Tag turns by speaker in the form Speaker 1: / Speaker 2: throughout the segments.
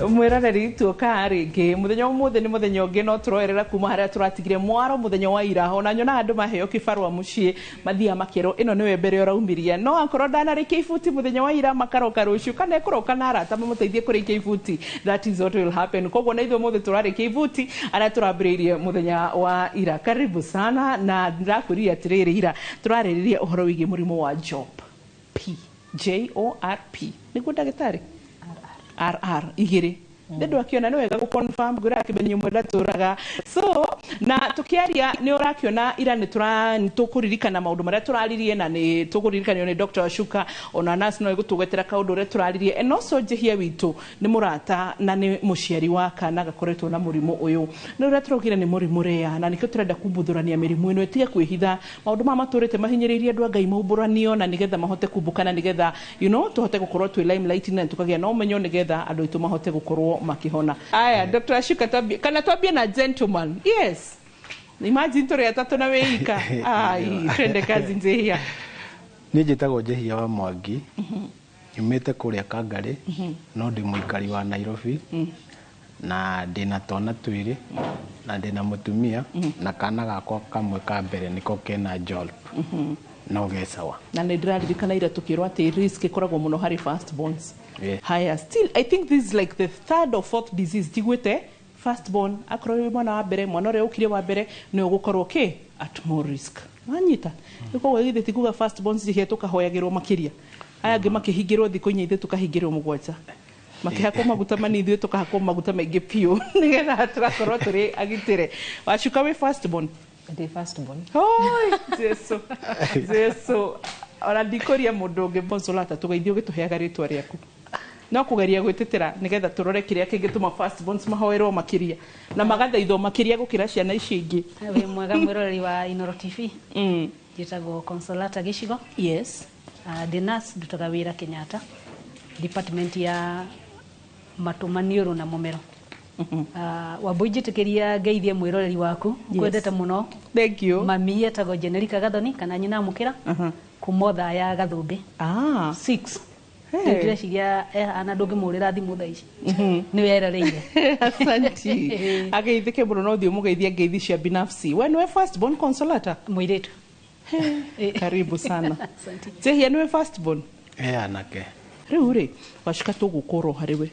Speaker 1: Mwĩroreri, tuoka rĩngĩ mũthenya ũmũthĩ. Nĩ mũthenya ũngĩ no tũroerera kuma harĩa tũratigire mwaro mũthenya wa ira. Ona nyonaga andũ maheo kĩbarũa mũciĩ, mathiaga makerwo ĩno nĩwe mbere ũraumiria, no akorwo ndanarĩkia ibuti mũthenya wa ira, makaroka rũciũ kana ekũroka na arata mamũteithie kũrĩkia ibuti. That is what will happen. Koguo na ithuĩ ũmũthĩ tũrarĩkia ibuti arĩa tũrambĩrĩirie mũthenya wa ira. Karibu sana. Na ndĩrakwĩrire atĩrĩrĩ, ira tũrarĩrĩria ũhoro wĩgiĩ mũrimũ wa JORP, P J O R P, nĩguo ndagĩtarĩ? RR igĩrĩ. Nĩ ndũ akĩona nĩ wega gũ-confirm, ngwĩra akĩmenya ũmwe ndatũraga. So na tũkĩaria, nĩ ũrakĩona ira nĩ tũkũririkana maũndũ marĩa tũraririe, na nĩ tũkũririkanio nĩ Dr. Ashuka, ona nurse no ĩgũtũgwetera kaũndũ ũrĩa tũraririe. And also njĩhia witũ nĩ mũrata na nĩ mũciari wa kana gakoretwo na mũrimũ ũyũ. Nĩ ũrĩa tũraugire nĩ mũrimũ rĩa, na nĩkĩo tũrenda kumbuthũrania mĩrimũ ĩno ĩtige kwĩhitha. Maũndũ maya matũrĩte mahinyĩrĩirie andũ a Ngai maumbũranio, na nĩgetha mahote kumbũkana, nĩgetha tũhote gũkorwo twĩ limelight na tũkagĩa na ũmenyo, nĩgetha andũ aitũ mahote gũkorwo makĩhona. Aya, Dr. Ashuka, twambie kana twambie na gentleman? Yes, imagine tũrĩ atatũ na wĩika. Ai, twende kazi, Njehia.
Speaker 2: Niĩ njĩtagwo Njehia wa Mwangi, nyumĩte kũrĩa Kangarĩ, no ndĩ mũikari wa Nairobi, na ndĩna twana twĩrĩ na ndĩna mũtumia, na kana gakwa kamwe ka mbere nĩko kena JORP, no gecawa.
Speaker 1: Na nĩ ndĩraririkana ira tũkĩrwo atĩ risk ĩkoragwo mũno harĩ first borns.
Speaker 2: Yeah.
Speaker 1: Haya, still I think this is like the third or fourth disease njiguĩte first born. Akorwo wĩ mwana wa mbere, mwana ũrĩa ũkire wa mbere nĩ ũgũkorwo kĩ at more risk. Wanyita? Koguo githĩ ti kuga first borns njihia tũkahoyagĩrwo makĩria, aya angĩ makĩhingĩrwo thikũ 4, ithuĩ tũkahingĩrwo 7, makĩhakwo maguta manini, ithuĩ tũkahakwo maguta maingĩ biũ, nĩgetha tũgakorwo tũrĩ agitĩre. Wacuka, wĩ first born?
Speaker 3: Ndĩ first born.
Speaker 1: Oi, Jesu, Jesu! Ona ndikũria mũndũ ũngĩ. Consolata, tũgeithio ũgĩtũheaga rĩtwa rĩaku, no kũgeria gwĩtetera nĩgetha tũrore kĩrĩa kĩngĩtũma first borns mahoerwo makĩria na magathaithwo makĩria gũkĩra ciana ici ingĩ.
Speaker 4: Wĩ mwega mwĩroreri wa Inoro TV. Njĩtagwo Consolata Gĩcigo. Ndĩ nurse, ndutaga wĩra Kenyatta, department ya matũ, maniũrũ na mũmero. Wambui, njĩtĩkĩria ngeithie mwĩroreri waku kwendete mũno.
Speaker 1: Thank you.
Speaker 4: Mami etagwo Jenerika Gathoni kana nyina Mũkĩra, kuma Othaya Gathũmbĩ 6.
Speaker 1: Hey.
Speaker 4: Ndĩreciria ana ndũngĩmũrĩra thimũ thaa ici nĩ werereire.
Speaker 1: Asanti, ageithĩke mũno. No thiĩ ũmũgeithie ngeithi cia binafsi. We nĩwe first born, Consolata?
Speaker 4: Mũirĩtu.
Speaker 1: Karibu sana.
Speaker 4: Asante.
Speaker 1: Jehia, nĩwe first born?
Speaker 2: E anake.
Speaker 1: Rĩu rĩ, wacika, tũgũkorwo harĩ we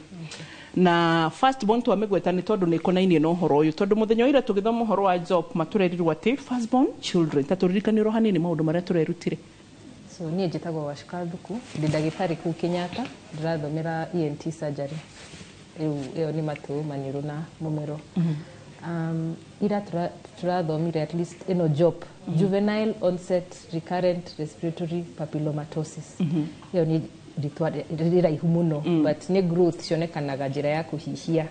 Speaker 1: na first born. Twamĩgweta nĩ tondũ nĩ ĩkonainie na ũhoro ũyũ, tondũ mũthenya wa ira tũgĩthoma ũhoro wa job matũrerirwo atĩ first born children. Ta tũririkanĩrwo hanini maũndũ marĩa tũrerutire.
Speaker 3: So niĩ njĩtagwo Wacuka Thuku, ndĩ ndagĩtarĩ kũu Kenyatta, ndĩrathomera ENT surgery. Rĩu ĩyo nĩ matũ, maniũrũ na mũmero. Ira tũrathomire at least ĩno JORP, juvenile onset recurrent respiratory papillomatosis. Ĩyo nĩ rĩtwa rĩraihu mũno, but nĩ growth cionekanaga njĩra ya kũhihia,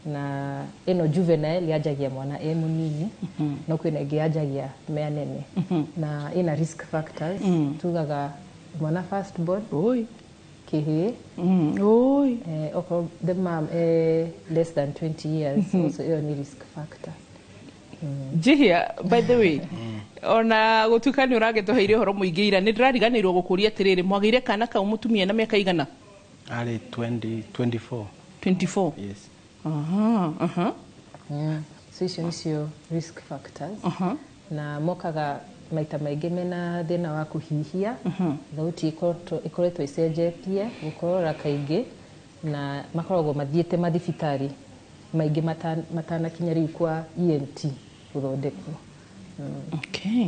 Speaker 3: na ĩno juvenile yanjagia mwana e mũnini, no kwĩna ĩngĩ yanjagia me anene, na ĩna risk factors. Tugaga mwana first born,
Speaker 1: oi
Speaker 3: kĩhĩĩ,
Speaker 1: oi
Speaker 3: okorwo the mom less than 20 years, also ĩyo nĩ risk factor.
Speaker 1: Njihia, by the way, ona gũtuĩka nĩ ũragĩtũheire ũhoro mũingĩ ira, nĩ ndĩrariganĩirwo gũkũria atĩrĩrĩ, mwagĩire kana kau mũtumia na mĩaka igana?
Speaker 2: Arĩ 20, 24.
Speaker 1: 24?
Speaker 2: Yes.
Speaker 1: Aha.
Speaker 3: So icio nĩcio risk factors, na mokaga maita maingĩ mena thĩna wa kũhihia, thauti ĩkoretwo ĩcenjetie, gũkorora kaingĩ, na makoragwo mathiĩte mathibitarĩ maingĩ matanakinya rĩu kwa ENT gũthondekwo.
Speaker 1: Okay,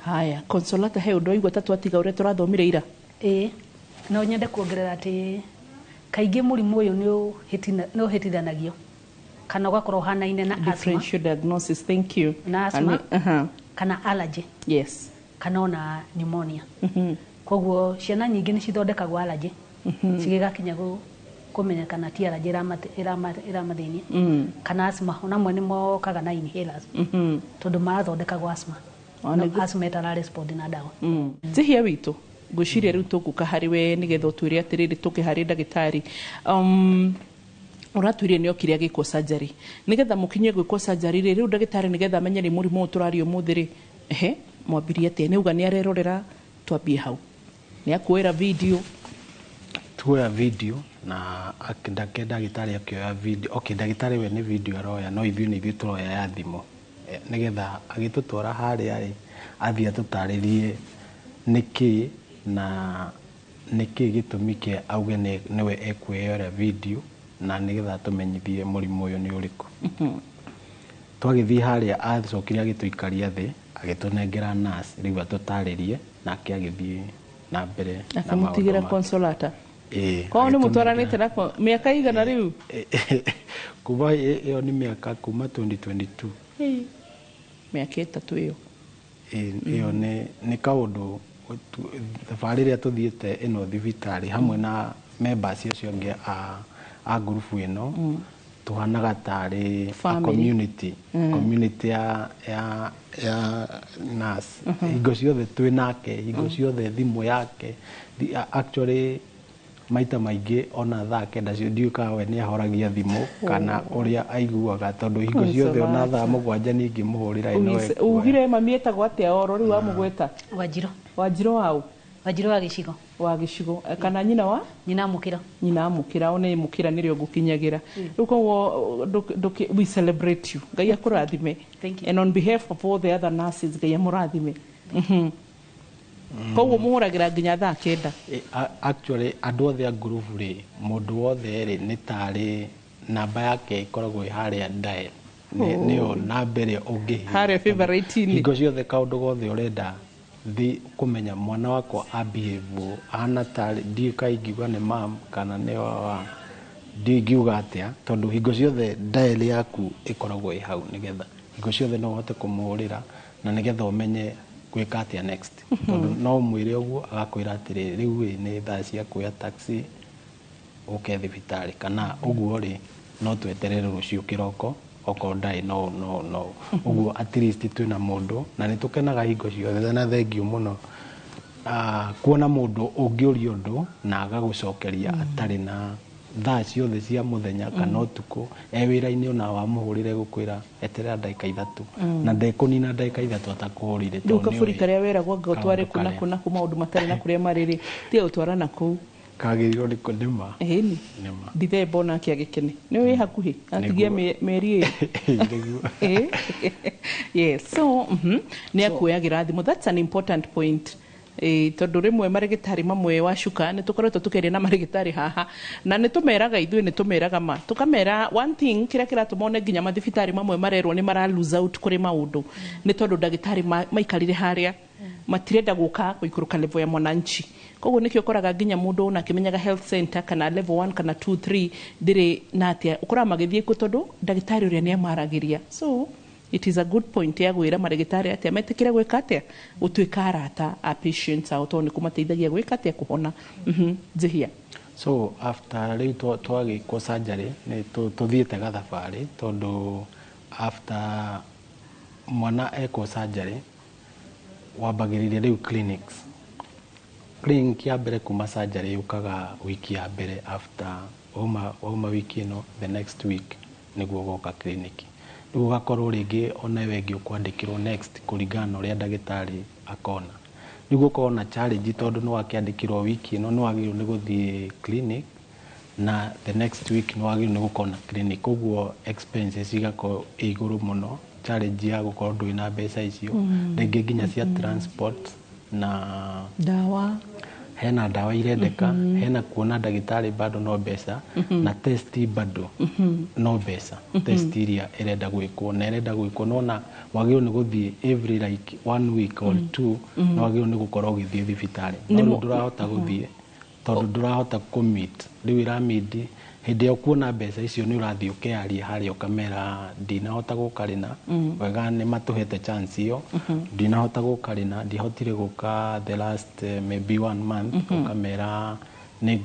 Speaker 1: haya, Consolata, he ũndũ waigua ta twatiga ũrĩa tũrathomire ira?
Speaker 4: Ĩĩ, no nyende kuongerera atĩ kaingĩ mũrimũ ũyũ nĩ ũhĩtithanagio kana ũgakorwo ũhanaine na asthma.
Speaker 1: Differential diagnosis, thank you.
Speaker 4: Na asthma. Kana allergy, kana ona pneumonia. Koguo ciana nyingĩ nĩ cithondekagwo allergy cigĩgakinya kũmenyekana ti allergy ĩramathĩnia, kana asthma. Ona amwe nĩ mokaga na inhalers tondũ marathondekagwo asthma.
Speaker 1: Ona
Speaker 4: No asthma ĩtara respond na ndawa.
Speaker 1: Njihia witũ, ngwĩciria rĩu tũgũka harĩ we nĩgetha ũtwĩre atĩrĩrĩ, tũke harĩ ndagĩtarĩ. Ũratwĩire nĩ okire agĩkwo surgery. Nĩgetha mũkinye gwĩkwo surgery rĩ, rĩu ndagĩtarĩ nĩgetha amenye nĩ mũrimũ ũyũ tũraria ũmũthĩ rĩ, ehe, mwambirie atĩa? Nĩ uga nĩ arerorera, twambie hau, nĩ akuoera video?
Speaker 2: Tuoya video Na ndake ndagĩtarĩ akĩoya video. Okay, ndagĩtarĩ we nĩ video aroya, no ithuĩ nĩ ithuĩ tũroya ya thimũ. Nĩgetha agĩtũtwara harĩa rĩ, athiĩ atũtarĩrie nĩkĩ na nĩkĩ gĩtũmi kĩa auge nĩwe ekwĩyoera video na nĩgetha atũmenyithie mũrimũ ũyũ nĩ ũrĩkũ. Twagĩthiĩ harĩa, acokire agĩtũikaria thĩ, agĩtũnengera nurse rĩu atũtarĩrie, nake agĩthiĩ na mbere na maũndũ
Speaker 1: Akĩmũtigĩra
Speaker 2: make.
Speaker 1: Consolata.
Speaker 2: Ĩĩ,
Speaker 1: Koguo nĩ
Speaker 2: agĩtũnengera.
Speaker 1: Mũtwaranĩte na mĩaka igana rĩu?
Speaker 2: Kuma ĩyo nĩ mĩaka kuma 2022.
Speaker 1: Ĩĩ. Mĩaka 3 ĩyo.
Speaker 2: Ĩĩ, ĩyo nĩ kaũndũ thabarĩ ĩrĩa tũthiĩte ĩno thibitarĩ hamwe na members acio angĩ a ngurubu ĩno, tuhanaga tarĩ a
Speaker 1: Family.
Speaker 2: community ya nurse. Hingo ciothe twĩ nake, hingo ciothe thimũ yake. Actually maita maingĩ ona thaa 9 cio ndiũĩ kana we nĩ ahoragia thimũ kana ũrĩa aiguaga, tondũ hingo ciothe ona thaa 7 niĩ ingĩmũhũrĩra ĩ no ekuoya.
Speaker 1: Ugire mami etagwo atĩa oro rĩu wamũgweta?
Speaker 4: Wanjirũ.
Speaker 1: Wanjirũ waũ?
Speaker 4: Wanjirũ wa Gĩcigo.
Speaker 1: Wa Gĩcigo. Kana nyina wa?
Speaker 4: Nyina Mũkĩra.
Speaker 1: Nyina Mũkĩra, one Mũkĩra nĩrĩo ngũkinyagĩra rĩu. Koguo we celebrate you. Ngai akũrathime.
Speaker 4: Thank you.
Speaker 1: And on behalf of all the other nurses, Ngai amũrathime. Koguo mũhũragĩra nginya thaa 9?
Speaker 2: Actually andũ othe a ngurubu rĩ, mũndũ wothe rĩ, nĩ tarĩ namba yake ĩkoragwo ĩ harĩa dial. Nĩyo namba ĩrĩa ũngĩhihinya.
Speaker 1: Harĩa favorite-inĩ.
Speaker 2: Hingo ciothe kaũndũ gothe ũrenda thi kũmenya mwana wakwa a behave ũũ, ahana tarĩ ndiũĩ ka ingiuga nĩ mam kana nĩ wa ndiũĩ ingiuga atĩa, tondũ hingo ciothe dial yaku ĩkoragwo ĩ hau, nĩgetha hingo ciothe no ũhote kũmũhũrĩra na nĩgetha ũmenye gwĩka atĩa next, tondũ no ũmwĩre ũguo agakwĩra atĩrĩrĩ, rĩu ĩ nĩ thaa cia kuoya taxi ũke thibitarĩ, kana ũguo rĩ, no tweterere rũciũ kĩroko okorwo ndarĩ no ũguo. At least twĩna mũndũ na nĩ tũkenaga hingo ciothe na thengiũ mũno. Kuona mũndũ ũngĩũria ũndũ na agagũcokeria atarĩ na thaa ciothe cia mũthenya kana ũtukũ e wĩra-inĩ, ona wamũhũrĩre gũkwĩra eterera ndagĩka 3, na ndekũnina ndagĩka 3 atakũhũrĩire.
Speaker 1: Rĩu
Speaker 2: tondũ
Speaker 1: kaburi
Speaker 2: nĩoĩ
Speaker 1: karĩa weragwo anga ũtware
Speaker 2: kaũndũ
Speaker 1: kũ na
Speaker 2: karĩa
Speaker 1: kũ na kũ, maũndũ matarĩ na kũrĩa marĩ rĩ, tiga gũtwara na kũu.
Speaker 2: Kagĩrĩirwo nĩ nĩma.
Speaker 1: Ĩni.
Speaker 2: Nĩma.
Speaker 1: Ndithemba onake agĩkene nĩ wĩ hakuhĩ atigie
Speaker 2: Nĩguo.
Speaker 1: mĩeri ĩyo.
Speaker 2: Nĩguo.
Speaker 1: Yes, so nĩ akuoyagĩra thimũ. That's an important point. Tondũ rĩmwe marĩgĩtarĩ mamwe wa cuka nĩ tũkoretwo tũkĩaria na marĩgĩtarĩ haha na nĩ tũmeraga, ithuĩ nĩ tũmeraga ma tũkamera one thing kĩrĩa kĩratũma one nginya mathibitarĩ mamwe marerwo nĩ mara lose out kũrĩ maũndũ nĩ tondũ ndagĩtarĩ maikarire harĩa matirenda gũka gũikũrũka level ya mwananchi. Koguo nĩkĩo ũkoraga nginya mũndũ ona akĩmenyaga health center kana level 1 kana 2 3 ndĩrĩ na atĩa, ũkoraga magĩthiĩ kuo tondũ ndagĩtarĩ ũrĩa nĩ amaragĩria. So it is a good point ya gwĩra marĩgĩtarĩ atĩa metĩkĩre gwĩka atĩa, gũtuĩka arata a patients ao, tondũ nĩ kũmateithagia gwĩka atĩa, kũhona. Njĩhia.
Speaker 2: So after rĩu twagĩkwo surgery nĩ tũthiĩte gathabarĩ, tondũ after mwana ekwo surgery wambagĩrĩria rĩu clinics. Clinic ya mbere kuma surgery yũkaga wiki ya mbere after wauma wiki ĩno, the next week nĩguo ũgoka clinic. Rĩu ũgakorwo rĩngĩ ona we ĩngĩ ũkwandĩkĩrwo next kũringana na ũrĩa ndagĩtarĩ akona. Rĩu gũkorwo na challenge tondũ nĩ wakĩandĩkĩrwo wiki ĩno nĩ wagĩrĩirwo nĩ gũthiĩ clinic, na the next week nĩ wagĩrĩirwo nĩ gũkorwo na clinic, koguo expenses igakorwo ĩ igũrũ mũno, challenge ya gũkorwo ndũrĩ na mbeca icio rĩngĩ nginya cia transport na
Speaker 1: Ndawa.
Speaker 2: Hena ndawa irendeka, hena kuona ndagĩtarĩ bado no mbeca, na test bado no mbeca, test iria ĩrenda gwĩkwo na ĩrenda gwĩkwo nona wagĩrĩirwo nĩ gũthiĩ every like one week or two, nĩ wagĩrĩirwo nĩ gũkorwo ũgĩthiĩ thibitarĩ, no rĩu ndũrahota gũthiĩ tondũ ndũrahota kũ-meet. Rĩu ĩramindi hĩndĩ ĩyo kuona mbeca icio nĩ ũrathiĩ ũkearia harĩa ũkamera ndinahota gũka rĩna wega, nĩ matũhete chance ĩyo, ndinahota gũka rĩna, ndihotire gũka the last maybe one month, ũkamera nĩ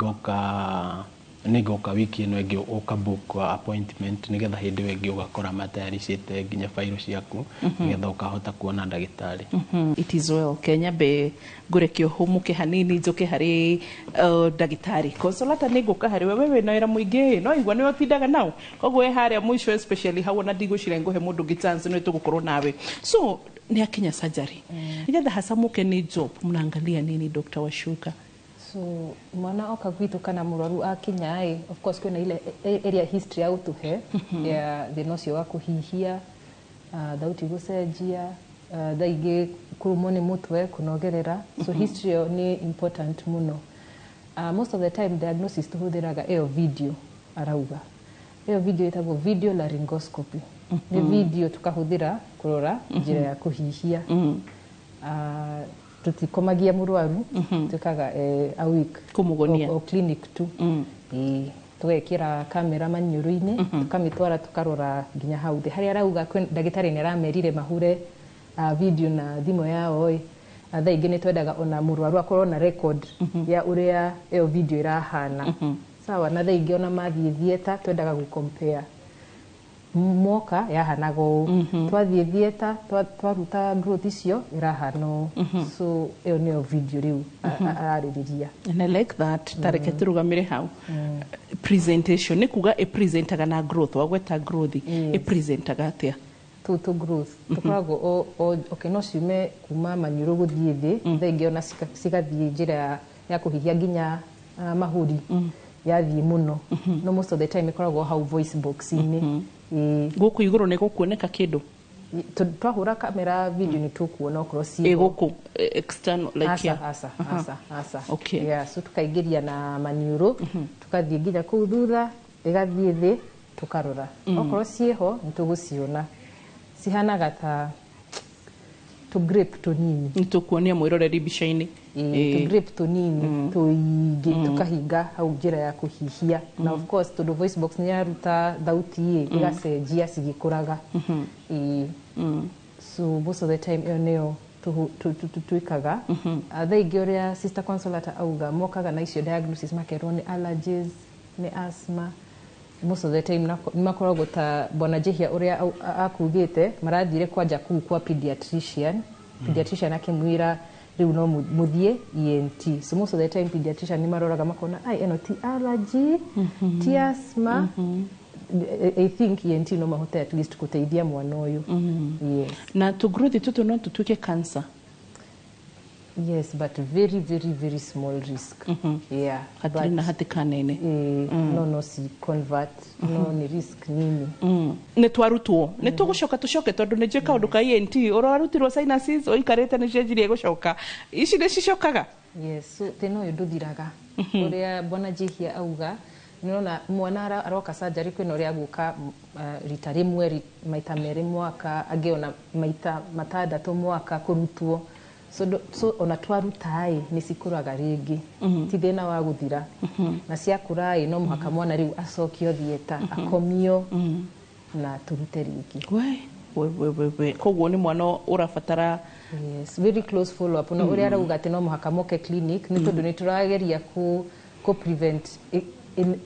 Speaker 2: ngoka wiki ĩno ĩngĩ, ũka book appointment nĩgetha hĩndĩ ĩyo ĩngĩ ũgakora matayaricĩte nginya bairo ciaku nĩgetha ũkahota kuona ndagĩtarĩ.
Speaker 1: It is well. Kenya be ngũreke ũhũmũke hanini, njoke harĩ ndagĩtarĩ Consolata. Nĩ ngũka harĩ we. We wĩna wĩra mũingĩ, no igua nĩ ũtindaga nao, koguo wĩ harĩa mũico, especially hau ona ndigwĩciria ngũhe mũndũ ũngĩ chance, nĩ tũgũkorwo nawe. So nĩ akinya surgery nĩgetha hacamuke nĩ job, mnaangalia nini, Dr. Washuka?
Speaker 3: So mwana oka gwitũ kana mũrwaru akinya ĩ, of course kwĩna ile area history ya gũtũhe ya thĩna ũcio wa kũhihia, thauti gũcenjia, thaa ingĩ kũrũmwo nĩ mũtwe, kũnogerera. So history ĩyo nĩ important mũno. Most of the time diagnosis tũhũthĩraga ĩyo video arauga. Ĩyo video ĩtagwo video laryngoscopy. Nĩ video tũkahũthĩra kũrora njĩra ya kũhihia. Tũtikomagia mũrwaru, twĩkaga a week
Speaker 1: Kũmũgonia.
Speaker 3: o clinic tu. Ĩĩ, tũgekĩra kamera maniũrũ-inĩ, tũkamĩtwara, tũkarora nginya hau thĩ harĩa arauga. Ndagĩtarĩ nĩ aramerire mahure video na thimũ yao ĩ. Thaa ingĩ nĩ twendaga ona mũrwaru akorwo na record ya ũrĩa ĩyo video ĩrahana, sawa? Na thaa ingĩ ona mathiĩ theatre twendaga gũ compare, moka yahanaga ũũ, twathiĩ theatre twaruta growth icio ĩrahana ũũ. So ĩyo nĩyo video rĩu ararĩrĩria.
Speaker 1: And I like that. Tareke tũrũgamĩre hau. Presentation nĩ kuga ĩpresentaga na growth, wagweta growth. Ĩpresentaga atĩa?
Speaker 3: Tũtũ growth tũkoragwo okay, no ciume kuma maniũrũ gũthiĩ thĩ, thaa ingĩ ona cigathiĩ njĩra ya kũhihia nginya mahũri yathiĩ mũno, no most of the time ĩkoragwo hau voice box-inĩ. Ĩĩ.
Speaker 1: Gũkũ igũrũ nĩ gũkuoneka kĩndũ?
Speaker 3: Twahũra kamera video nĩ tũkuona okorwo
Speaker 1: Ĩ
Speaker 3: ciĩho.
Speaker 1: Gũkũ external like
Speaker 3: Aca.
Speaker 1: Here.
Speaker 3: Aca, aca, aca.
Speaker 1: Okay.
Speaker 3: Yeah, so tukaingĩria na maniũrũ, tukathiĩ nginya kũu thutha, ĩgathiĩ thĩ, tũkarora okorwo ciĩho nĩ tũgũciona. Cihanaga ta tũ grape tũnini.
Speaker 1: Nĩ tũkuonia mwĩroreri mbica-inĩ.
Speaker 3: Ĩĩ, tũ grape tũnini tũingĩ tũkahinga hau njĩra ya kũhihia. Na of course tondũ voice box nĩ yaruta thauti ĩ, ĩgacenjia cigĩkũraga. Ĩĩ. So most of the time ĩyo nĩyo twĩkaga. Thaa ingĩ ũrĩa Sister Consolata auga, mokaga na icio diagnosis makerwo nĩ allergies, nĩ asthma. Most of the time nĩ makoragwo ta bwana Njihia ũrĩa akugĩte, marathire kwanja kũu kwa pediatrician, pediatrician akĩmwĩra rĩu no mũthiĩ ENT. So most of the time pediatrician nĩ maroraga makona ai ĩno ti allergy, ti asthma. I think ENT no mahote at least gũteithia mwana ũyũ. Yes.
Speaker 1: Na tũ growth tũtũ no tũtuĩke cancer?
Speaker 3: Yes, but very, very, very small risk. Yeah.
Speaker 1: Hatirĩ na hatĩka nene.
Speaker 3: No si convert, no nĩ risk nini.
Speaker 1: Nĩ twarutwo, nĩ tũgũcoka tũcoke tondũ nĩ njũĩ kaũndũ ka ENT ũrarutirwo sinuses ũikarĩte nĩ cianjirie gũcoka. Ici nĩ cicokaga?
Speaker 3: Yes, so thĩna ũyũ ndũthiraga. Ũrĩa bwana Njihia auga, nĩũrona mwana aroka surgery, kwĩna ũrĩa agũka rita rĩmwe, maita merĩ mwaka, angĩ ona maita matandatũ mwaka kũrutwo. So, so ona twaruta ĩ, nĩ cikũraga rĩngĩ. Ti thĩna wa gũthira. Na ciakũra ĩ, no mũhaka mwana rĩu acokio theatre, akomio na tũrute rĩngĩ.
Speaker 1: We we we we we, koguo nĩ mwana ũrabatara
Speaker 3: Yes, very close follow up. Na ũrĩa arauga atĩ no mũhaka moke clinic nĩ tondũ nĩ tũrageria kũ prevent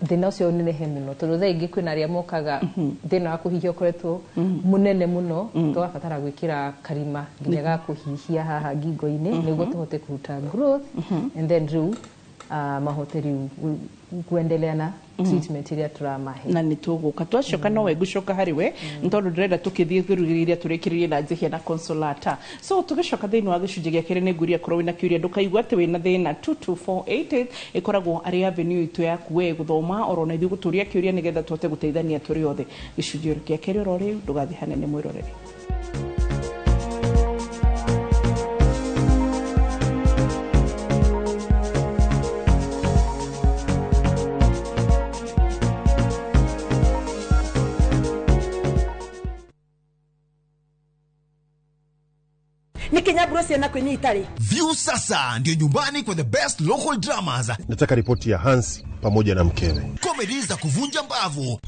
Speaker 3: thĩna ũcio ũnenehe mũno, tondũ thaa ingĩ kwĩna arĩa mokaga thĩna wa kũhihia ũkoretwo mũnene mũno, tũgabatara gwĩkĩra karima nginya ga kũhihia haha ngingo-inĩ nĩguo tũhote kũruta growth and then rĩu mahote rĩu kuendelea na treatment ĩrĩa tũramahe.
Speaker 1: Na nĩ tũgũka twacoka no we ngũcoka harĩ we nĩ tondũ ndĩrenda tũkĩthiĩ kĩrugĩrĩria tũrĩkĩrĩrie na Njihia na Consolata. So tũgĩcoka thĩinĩ wa gĩcunjĩ gĩa kerĩ, nĩ ngũria korwo wĩna kĩũria, ndũkaigua atĩ wĩna thĩna. 22488 ĩkoragwo arĩ avenue itũ yaku we gũthoma oro na ithuĩ gũtũria kĩũria nĩgetha tũhote gũteithania tũrĩ othe. Gĩcunjĩ gĩa kerĩ oro rĩu, ndũgathiĩ hanene mwĩroreri.
Speaker 5: Nä nyamburo ciana kwä itarä.
Speaker 6: View sasa ndio nyumbani kwa the best local dramas.
Speaker 7: Nataka ripoti ya Hans pamoja na mkewe.
Speaker 6: Comedy za kuvunja mbavu,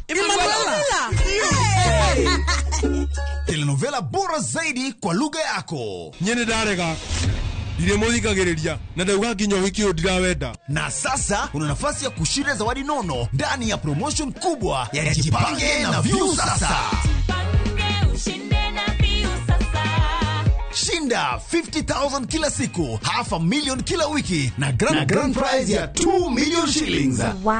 Speaker 6: telenovela bora zaidi kwa lugha yako.
Speaker 8: Nyene ndarega ndirĩmũthikagĩrĩria na ndauga nginya ũhiki ũyũ ndirawenda.
Speaker 6: Na sasa una nafasi ya kushinda zawadi nono ndani ya promotion kubwa ya Jipange na View Sasa. Shinda Shinda 50,000 kila siku, 500,000 kila wiki na grand prize ya 2 million shillings.
Speaker 9: Wow.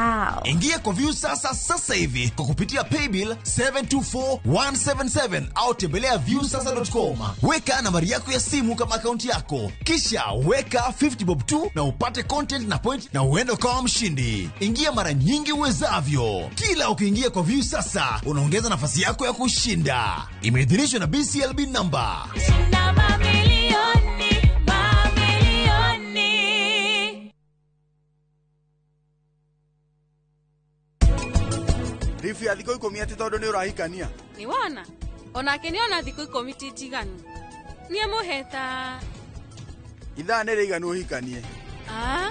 Speaker 6: Ingia kwa Viusasa sasa hivi kwa kupitia paybill 724177 au tembelea viusasa.com. Weka nambari yako ya simu kama akaunti yako, kisha weka 50 bob tu na upate content na point na uende ukawa mshindi. Ingia mara nyingi uwezavyo. Kila ukiingia kwa Viusasa unaongeza nafasi yako ya kushinda. Imeidhinishwa na BCLB number.
Speaker 9: Shinda mamilioni, mamilioni.
Speaker 10: Rifu ya thikũ 10 atĩ tondũ nĩ ũrahikania.
Speaker 11: Nĩ wona onake nĩ ona thikũ 10 ti njiganu. Niĩ mũheta
Speaker 10: ithaa nĩ rĩiganu ũhikanie.
Speaker 11: Ah?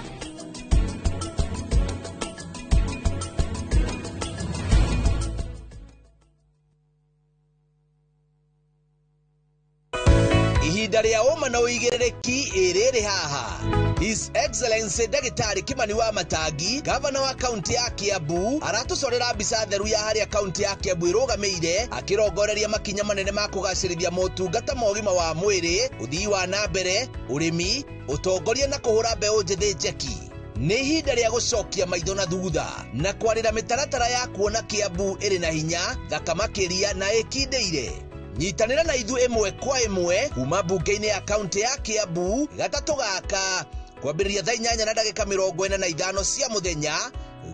Speaker 12: Ihinda rĩa ũma na ũigĩrĩrĩki ĩrĩrĩ haha. His Excellency Ndagĩtarĩ Kimani wa Matangi, gavana wa kaunti ya Kiambu, aratũcorera mbica theru ya harĩa kaunti ya Kiambu ĩrũgamĩire, akĩrongoreria makinya manene ma kũgacĩrithia motungata ma ũgima wa mwĩrĩ, ũthii wa na mbere, ũrĩmi, ũtongoria na kũhũra mbeũ njĩthĩ njeki. Nĩ ihinda rĩa gũcokia maitho na thutha na kwarĩra mĩtaratara ya kuona Kiambu ĩrĩ na hinya, thaka makĩria na ĩkindĩire. Nyitanĩra na ithuĩ ĩmwe kwa ĩmwe kuma mbunge-inĩ ya kaunti ya Kiambu gatatũ gaka kwambĩrĩria thaa 8:45 cia mũthenya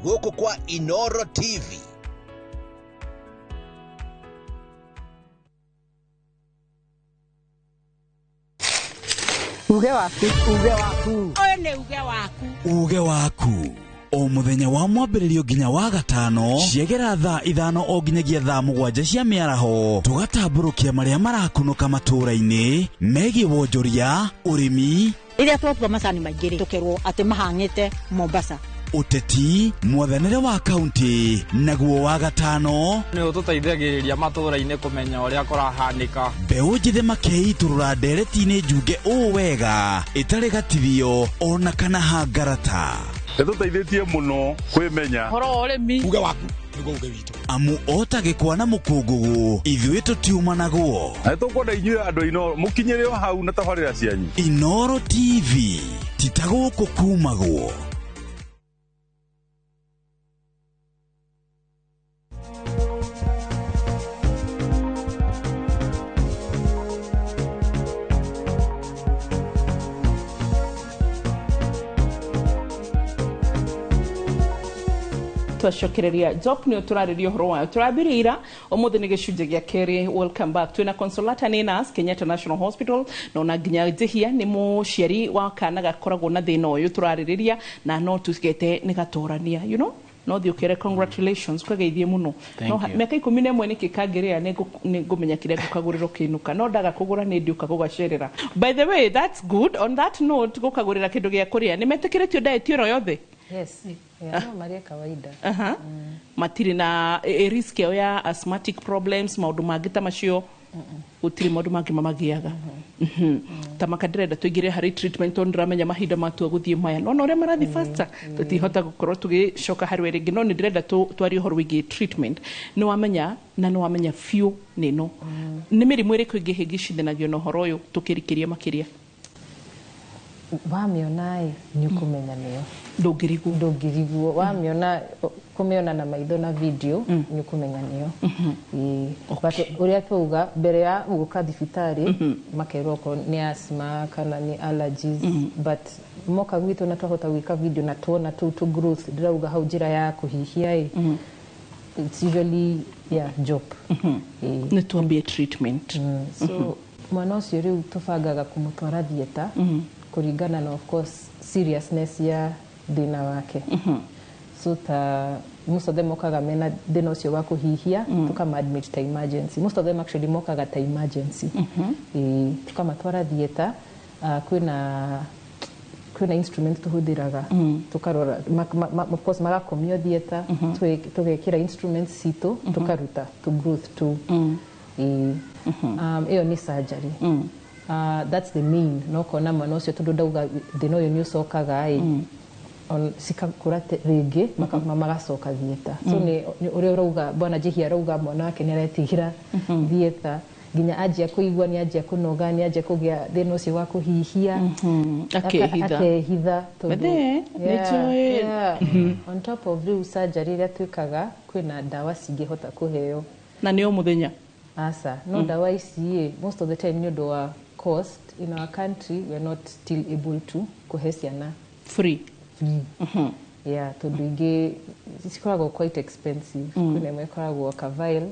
Speaker 12: gũkũ kwa Inoro TV.
Speaker 5: Uge waku, uge waku. Ũyũ nĩ uge waku.
Speaker 6: Uge waku. O mũthenya wa mwambĩrĩrio nginya wa gatano ciegera thaa 5 o nginyagia thaa 7 cia mĩaraho tũgatambũrũkia marĩa marakunũka matũũra-inĩ megiĩ wonjoria, ũrĩmi,
Speaker 5: rĩrĩa twatua macani maingĩ rĩ tũkerwo atĩ mahang'ĩte Mombasa,
Speaker 6: ũteti, mwathanĩre wa kaunti, naguo wa gatano
Speaker 13: nĩ ũtũteithagĩrĩria matũũra-inĩ kũmenya ũrĩa kũrahanĩka.
Speaker 6: Mbeũ njĩthĩ makeitũrũra ndereti-inĩ njunge ũũ wega ĩtarĩ gatithio ona kana hangarata.
Speaker 7: Nĩtũteithĩtie mũno kwĩmenya
Speaker 1: ũhoro wa ũrĩmi.
Speaker 6: Uge waku nĩguo uge witũ. Amu ota gĩkwa na mũkũngũgũ ithuĩ tũtiumanagwo.
Speaker 7: Na nĩtũkwenda inyuĩ andũ a Inoro mũkinyĩre o hau na tabarĩra cianyu.
Speaker 6: Inoro TV ti ta gũkũ kumagwo.
Speaker 1: Twacokereria job nĩ tũrarĩria ũhoro wayo tũrambĩrĩria ũmũthĩ nĩ gĩcunjĩ gĩa kerĩ. Welcome back. Twĩna Consolata nĩ nurse Kenyatta National Hospital na ona nginya Njihia nĩ mũciari wa kana gakoragwo na thĩna ũyũ tũrarĩrĩria na no tũgete nĩ gatorania, you know, no thiĩ ũkere congratulations ũkageithie mũno. No mĩaka 11 nĩkĩ kangĩrĩa nĩ ngũmenya kĩrĩa ngũkagũrĩra ũkĩinũka, no ndaga kũgũra nĩ ndiũka gũgacerera. By the way, that's good. On that note, gũkagũrĩra kĩndũ gĩa kũrĩa nĩ metĩkĩrĩtio diet ĩno yothe?
Speaker 3: Yes. Yeah, no maria kawaida.
Speaker 1: Matirĩ na risk yao ya asthmatic problems, maũndũ mangĩ ta macio? Gũtirĩ maũndũ mangĩ mamagiaga. Ta maka ndĩrenda tũingĩre harĩ treatment tondũ ndĩramenya mahinda matua gũthiĩ maya no ũrĩa marathiĩ faster tũtihota gũkorwo tũgĩcoka harĩ we rĩngĩ, no nĩ ndĩrenda twarie ũhoro wĩgiĩ treatment. Nĩ wamenya na nĩ wamenya biũ nĩ ĩno. Nĩ mĩrimũ ĩrĩkũ ĩngĩ ĩhĩngĩcithanagio na ũhoro ũyũ tũkĩrikĩria makĩria?
Speaker 3: Wamĩona ĩ nĩ ũkũmenya nĩyo.
Speaker 1: Ndũngĩrigwo.
Speaker 3: Ndũngĩrigwo. Wamĩona kũmĩona na maitho na video nĩ ũkũmenya nĩyo. But ũrĩa twauga mbere ya gũka thibitarĩ makerwo okorwo nĩ asthma kana nĩ allergies, but moka gwitũ na twahota gwĩka video na tuona tũu tũ growth ndĩrauga hau njĩra ya kũhihia ĩ, it's usually yeah job.
Speaker 1: Nĩ tuambie treatment.
Speaker 3: So mwana ũcio rĩu tũbangaga kũmũtwara theatre kũringana na of course seriousness ya thĩna wake. So ta most of them mokaga mena thĩna ũcio wa kũhihia, tũkama admit ta emergency. Most of them actually mokaga ta emergency. Tũkamatwara theatre, kwĩna instrument tũhũthĩraga tũkarora, of course magakomio theatre, tũgekĩra instruments citũ tũkaruta to growth tũ. Ĩyo nĩ surgery. That's the main. No kona mwana ũcio tondũ ndauga thĩna ũyũ nĩ ũcokaga ĩ, cikakũra rĩngĩ magacoka theatre. So nĩ ũrĩa ũrauga bwana Njihia arauga mwana wake nĩ aretigĩra theatre. Nginya anjia kũigua nĩ anjia kũnoga, nĩ anjia kũgĩa thĩna ũcio wa kũhihia.
Speaker 1: Akehitha.
Speaker 3: Akehitha tondũ-
Speaker 1: Bethe, nĩnjũĩ.
Speaker 3: Yeah. On top of rĩu surgery ĩrĩa twĩkaga, kwĩna ndawa cingĩhota kũheo.
Speaker 1: Na nĩ o mũthenya?
Speaker 3: Aca, no ndawa ici ĩ, most of the time nĩ ũndũ wa cost in our country, we are not still able to kũhe ciana
Speaker 1: free.
Speaker 3: Free. Yeah, tondũ ingĩ cikoragwo quite expensive. Kwĩna ĩmwe ĩkoragwo ka vial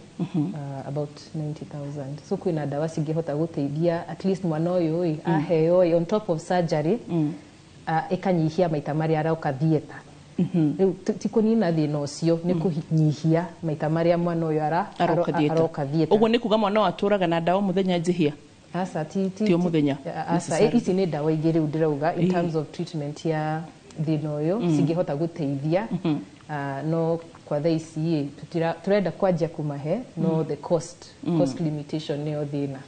Speaker 3: about 90,000. So kwĩna ndawa cingĩhota gũteithia at least mwana ũyũ ĩ, aheo ĩ, on top of surgery, ĩkanyihia maita marĩa aroka theatre. Rĩu ti kũnina thĩna ũcio, nĩ kũnyihia maita marĩa mwana ũyũ
Speaker 1: aroka theatre.
Speaker 3: Aroka theatre.
Speaker 1: Ũguo nĩ kuga mwana ũyũ atũraga na ndawa mũthenya, njihia?
Speaker 3: Aca, ti
Speaker 1: Ti o mũthenya,
Speaker 3: aca.
Speaker 1: necessarily.
Speaker 3: Ici nĩ ndawa ingĩ rĩu ndĩrauga in terms of treatment ya thĩna ũyũ cingĩhota gũteithia. Ah, no kwa thaa ici ĩ, tũrenda kwanjia kũmahe, no the cost limitation nĩyo thĩna.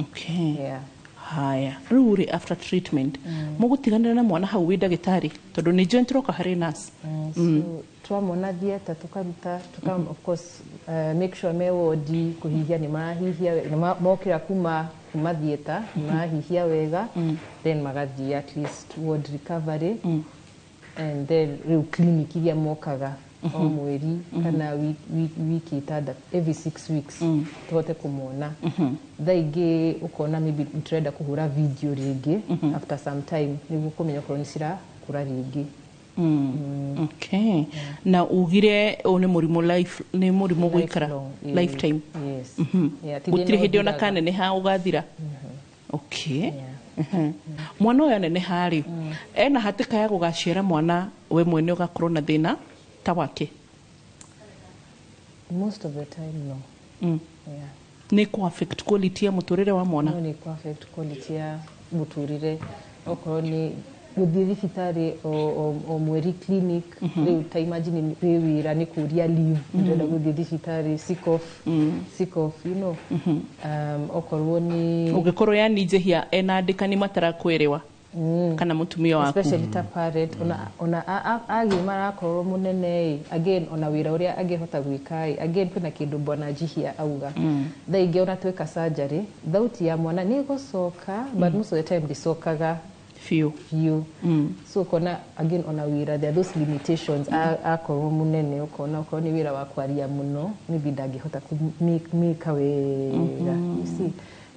Speaker 1: Okay.
Speaker 3: Yeah.
Speaker 1: Haya, rĩu rĩ, after treatment mũgũtiganĩra na mwana hau wĩ ndagĩtarĩ, tondũ nĩ njũĩ tũroka harĩ nurse?
Speaker 3: So twamona theatre, tukaruta tuka, of course, make sure me wodi kũhihia nĩ marahihia nĩ mokĩra kuma theatre nĩ marahihia wega. Then magathiĩ at least ward recovery and then rĩu clinic iria mokaga o mweri kana wiki 6, every 6 weeks, tũhote kũmona. Thaa ingĩ ũkona maybe tũrenda kũhũra video rĩngĩ after some time nĩguo kũmenya okorwo nĩ cirakũra rĩngĩ.
Speaker 1: Okay, na ugire ũyũ nĩ mũrimũ life, nĩ mũrimũ gũikara
Speaker 3: Lifelong, eh,
Speaker 1: lifetime?
Speaker 3: Yes. Yeah, ti
Speaker 1: Gũtirĩ
Speaker 3: thĩna
Speaker 1: hĩndĩ ona
Speaker 3: ũthiraga.
Speaker 1: kaneneha ũgathira? Okay. Mwana ũyũ aneneha rĩ, ena hatĩka ya gũgaciara mwana we mwene ũgakorwo na thĩna ta wake?
Speaker 3: Most of the time, no. Yeah.
Speaker 1: Nĩ kũ affect quality ya mũtũrĩre wa mwana?
Speaker 3: No, nĩ kũ affect quality ya mũtũrĩre, okorwo nĩ gũthiĩ thibitarĩ o mweri clinic. Rĩu ta imagine wĩ wĩra, nĩ kũria leave, ndĩrenda gũthiĩ thibitarĩ, sick off, sick off. Okorwo nĩ
Speaker 1: Ũngĩkorwo yani njehia ena andĩkani matarakwĩrĩwa kana mũtumia waku.
Speaker 3: Especially ta parent, ona agimara akorwo mũnene ĩ, again ona wĩra ũrĩa angĩhota gwĩka ĩ, again kwĩna kĩndũ bwana Njihia auga. Thaa ingĩ ona twĩka surgery, thauti ya mwana nĩ ĩgũcoka, but most of the time ndĩcokaga
Speaker 1: biũ.
Speaker 3: Biũ. So ũkona again ona wĩra, there are those limitations. Akorwo mũnene, ũkona okorwo nĩ wĩra wa kwaria mũno, maybe ndangĩhota kũmĩka wega, you see.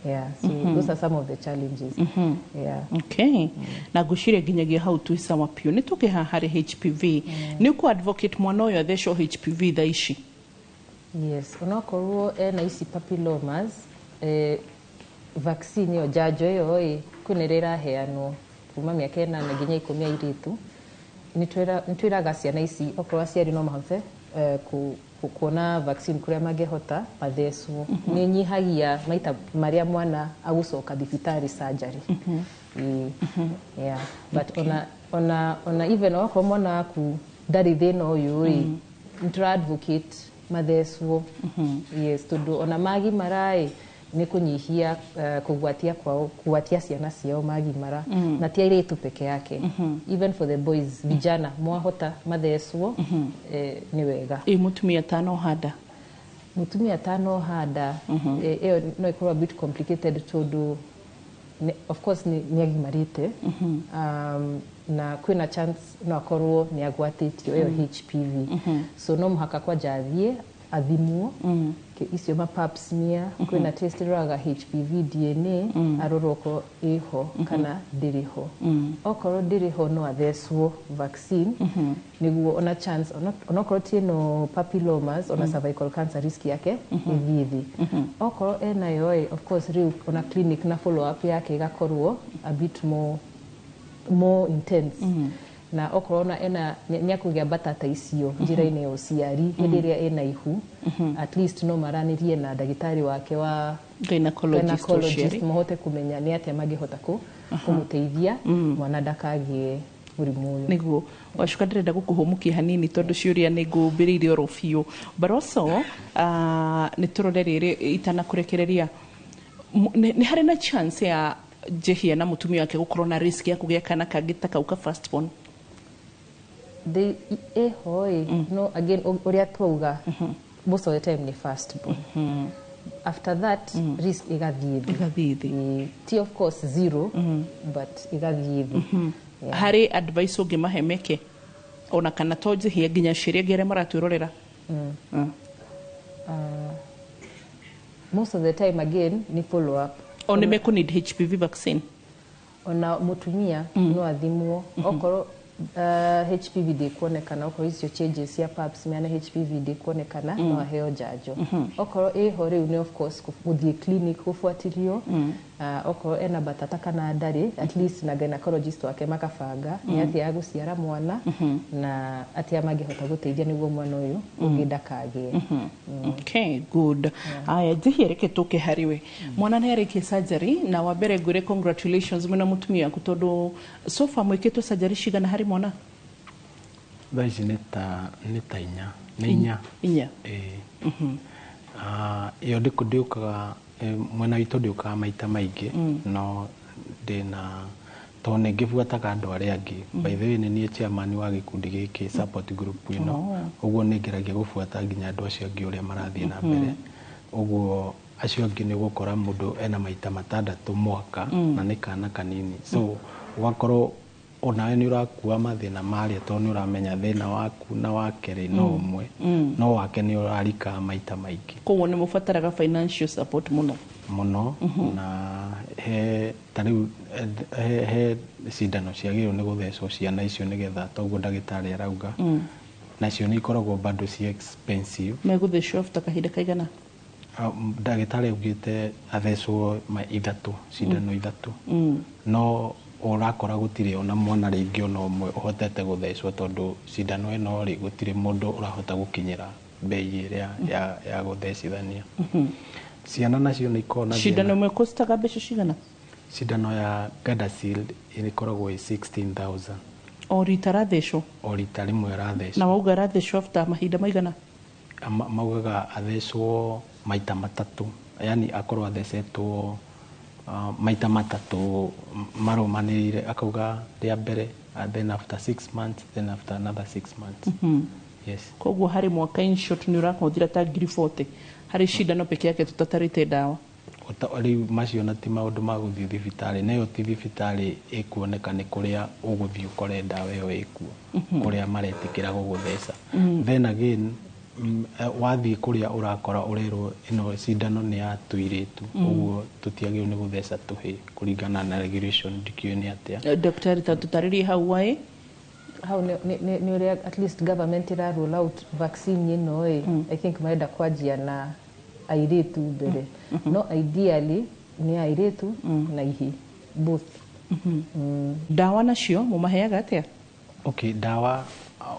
Speaker 3: Yeah, so those are some of the challenges, yeah.
Speaker 1: Okay, na ngwĩciria nginyagia hau twĩ sawa piũ. Nĩ tũke haha harĩ HPV. Nĩ ũkũ advocate mwana ũyũ athecwo HPV thaa ici?
Speaker 3: Yes, onakorwo ena ici papillomas, vaccine ĩyo, njanjo ĩyo ĩ, kwĩna ĩrĩa ĩraheanwo kuma mĩaka 8 nginya 10 airĩtu. Nĩ twĩraga ciana ici okorwo aciari no mahote kuona vaccine kũrĩa mangĩhota, mathecwo. Nĩ nyihagia maita marĩa mwana agũcoka thibitarĩ surgery. Ĩĩ. Yeah. But ona even okorwo mwana waku ndarĩ thĩna ũyũ rĩ, nĩ tũra advocate mathecwo, yes, tondũ ona magimara ĩ, nĩ kũnyihia kũgwatia kwao, kũgwatia ciana ciao magimara. Na ti airĩtu peke yake, even for the boys, vijana, mwahota mathecwo, nĩ wega.
Speaker 1: Ĩ mũtumia atanohanda?
Speaker 3: Mũtumia atanohanda, ĩyo no ĩkorwo a bit complicated tondũ of course nĩ agimarĩte, na kwĩna chance no akorwo nĩ agwatĩtio ĩyo HPV. So no mũhaka kwanja athiĩ athimwo icio ma pap smear. Kwĩna test ĩroraga HPV DNA, arorwo okorwo ĩho kana ndĩrĩ ho. Okorwo ndĩrĩ ho, no athecwo vaccine nĩguo ona chance onokorwo ti ĩno papillomas, ona cervical cancer risk yake ĩthiĩ thĩ. Okorwo enayo ĩ, of course rĩu ona clinic na follow up yake ĩgakorwo a bit more intense. Na okorwo ona ena nĩ akũgĩa mbatata icio njĩra-inĩ ya ũciari hĩndĩ ĩrĩa ena ihu, at least no maranĩrie na ndagĩtarĩ wake wa
Speaker 1: gynecologist
Speaker 3: gynecologist,
Speaker 1: ũciari.
Speaker 3: Mahote kũmenya nĩ atĩa mangĩhota kũmũteithia mwana ndakagĩe mũrimũ ũyũ.
Speaker 1: Nĩguo wacuka, ndĩrenda gũkũhũmũkia hanini tondũ ciũria nĩ ngũmbĩrĩire oro biũ, but also nĩ tũrore rĩrĩ itanakũrekereria. Nĩ harĩ na chance ya njehia na mũtumia wake gũkorwo na risk ya kũgĩa kana kangĩ ta kau ka first born?
Speaker 3: Ĩho ĩ, no again ũrĩa twauga, most of the time nĩ first born. After that, risk igathiĩ thĩ.
Speaker 1: Igathiĩ thĩ.
Speaker 3: Ĩĩ, ti of course zero, but igathiĩ thĩ. Yeah.
Speaker 1: Harĩ advice ũngĩmahe meke, ona kana to njĩhie, nginya ciĩrĩ angĩ arĩa maratwĩrorera?
Speaker 3: Most of the time, again, ni follow up.
Speaker 1: O nĩ mekũ need HPV vaccine?
Speaker 3: Ona mutumia no athimwo okorwo HPV ndĩkuonekana, okorwo icio changes cia pap smear na HPV ndĩkuonekana, no aheo njanjo. Okorwo ĩho rĩu nĩ of course gũthiĩ clinic gũbuatĩrio, okorwo ena batata kana ndarĩ, at least na gynecologist wake makabanga nĩ atĩa agũciara mwana na atĩa mangĩhota gũteithia nĩguo mwana ũyũ ũngĩ ndakagĩe.
Speaker 1: Okay, good. Aya, njĩhie, reke tũke harĩ we. Mwana nĩ arĩkia surgery, na wa mbere ngwĩre congratulations mwĩna mũtumia waku, tondũ so far mwĩkĩtwo surgery cigana harĩ mwana?
Speaker 2: Thaa ici nĩ ta inya, nĩ inya.
Speaker 1: Inya.
Speaker 2: Ĩĩ. Ah, ĩyo ndĩũkaga mwena witũ, ndĩũkaga maita maingĩ, no ndĩna tondũ nĩ ngĩbuataga andũ arĩa angĩ. By the way, nĩ niĩ chairman wa gĩkundi gĩkĩ, support group ĩno. Ũguo nĩ ngeragia gũbuata nginya andũ acio angĩ ũrĩa marathiĩ na mbere. Ũguo acio angĩ nĩ ũgũkora mũndũ ena maita 6 mwaka, na nĩ kana kanini, so ũgakorwo onawe nĩ ũrakua mathĩna marĩa, tondũ nĩ ũramenya thĩna waku na wake rĩ no ũmwe, no wake nĩ ũrarika maita maingĩ.
Speaker 1: Koguo nĩ mũbataraga financial support mũno.
Speaker 2: Mũno. Na he ta rĩu he cindano ciagĩrĩirwo nĩ gũthecwo ciana icio nĩgetha toguo ndagĩtarĩ arauga, nacio nĩ ikoragwo bado ci expensive.
Speaker 1: Megũthecwo after kahinda kaigana?
Speaker 2: Ah, ndagĩtarĩ augĩte athecwo ma ithatũ, cindano ithatũ, no ũrakora gũtirĩ ona mwana rĩngĩ ona ũmwe ũhotete gũthecwo, tondũ cindano ĩno rĩ, gũtirĩ mũndũ ũrahota gũkinyĩra mbei ĩrĩa ya gũthecithania ciana. Nacio nĩ ikoragwo na
Speaker 1: Cindano
Speaker 2: thĩna.
Speaker 1: ĩmwe kostaga mbeca cigana?
Speaker 2: Cindano ya Gardasil ĩkoragwo ĩ 16,000.
Speaker 1: O rita rathecwo?
Speaker 2: O rita rĩmwe rathecwo.
Speaker 1: Na wauga rathecwo after mahinda maigana?
Speaker 2: Maugaga athecwo maita matatũ, yani akorwo athecetwo maita matatũ marũmanĩrĩire, akauga rĩa mbere, then after 6 months, then after another 6 months. Yes.
Speaker 1: Koguo harĩ mwaka, in short, nĩ ũrahũthĩra ta 40,000 harĩ cindano peke yake, tũtatarĩte ndawa.
Speaker 2: Rĩu macio na ti maũndũ ma gũthiĩ thibitarĩ, na ĩyo ti thibitarĩ ĩkuoneka, nĩ kũrĩa ũgũthiĩ ũkore ndawa ĩyo ĩkuo, kũrĩa maretĩkĩra gũgũtheca. Then again, wathiĩ kũrĩa ũrakora ũrerwo ĩno cindano nĩ ya tũirĩtu, ũguo tũtiagĩrĩirwo nĩ gũtheca tũhĩ kũringana na regulation, ndikĩũĩ nĩ atĩa.
Speaker 1: Daktari, ta tũtarĩrie hau waĩ.
Speaker 3: Hau nĩ ũrĩa at least government ĩra roll out vaccine ĩno ĩ, I think marenda kwanjia na airĩtu mbere, no ideally nĩ airĩtu na ihi both.
Speaker 1: Ndawa nacio mũmaheaga atĩa?
Speaker 2: Okay, ndawa,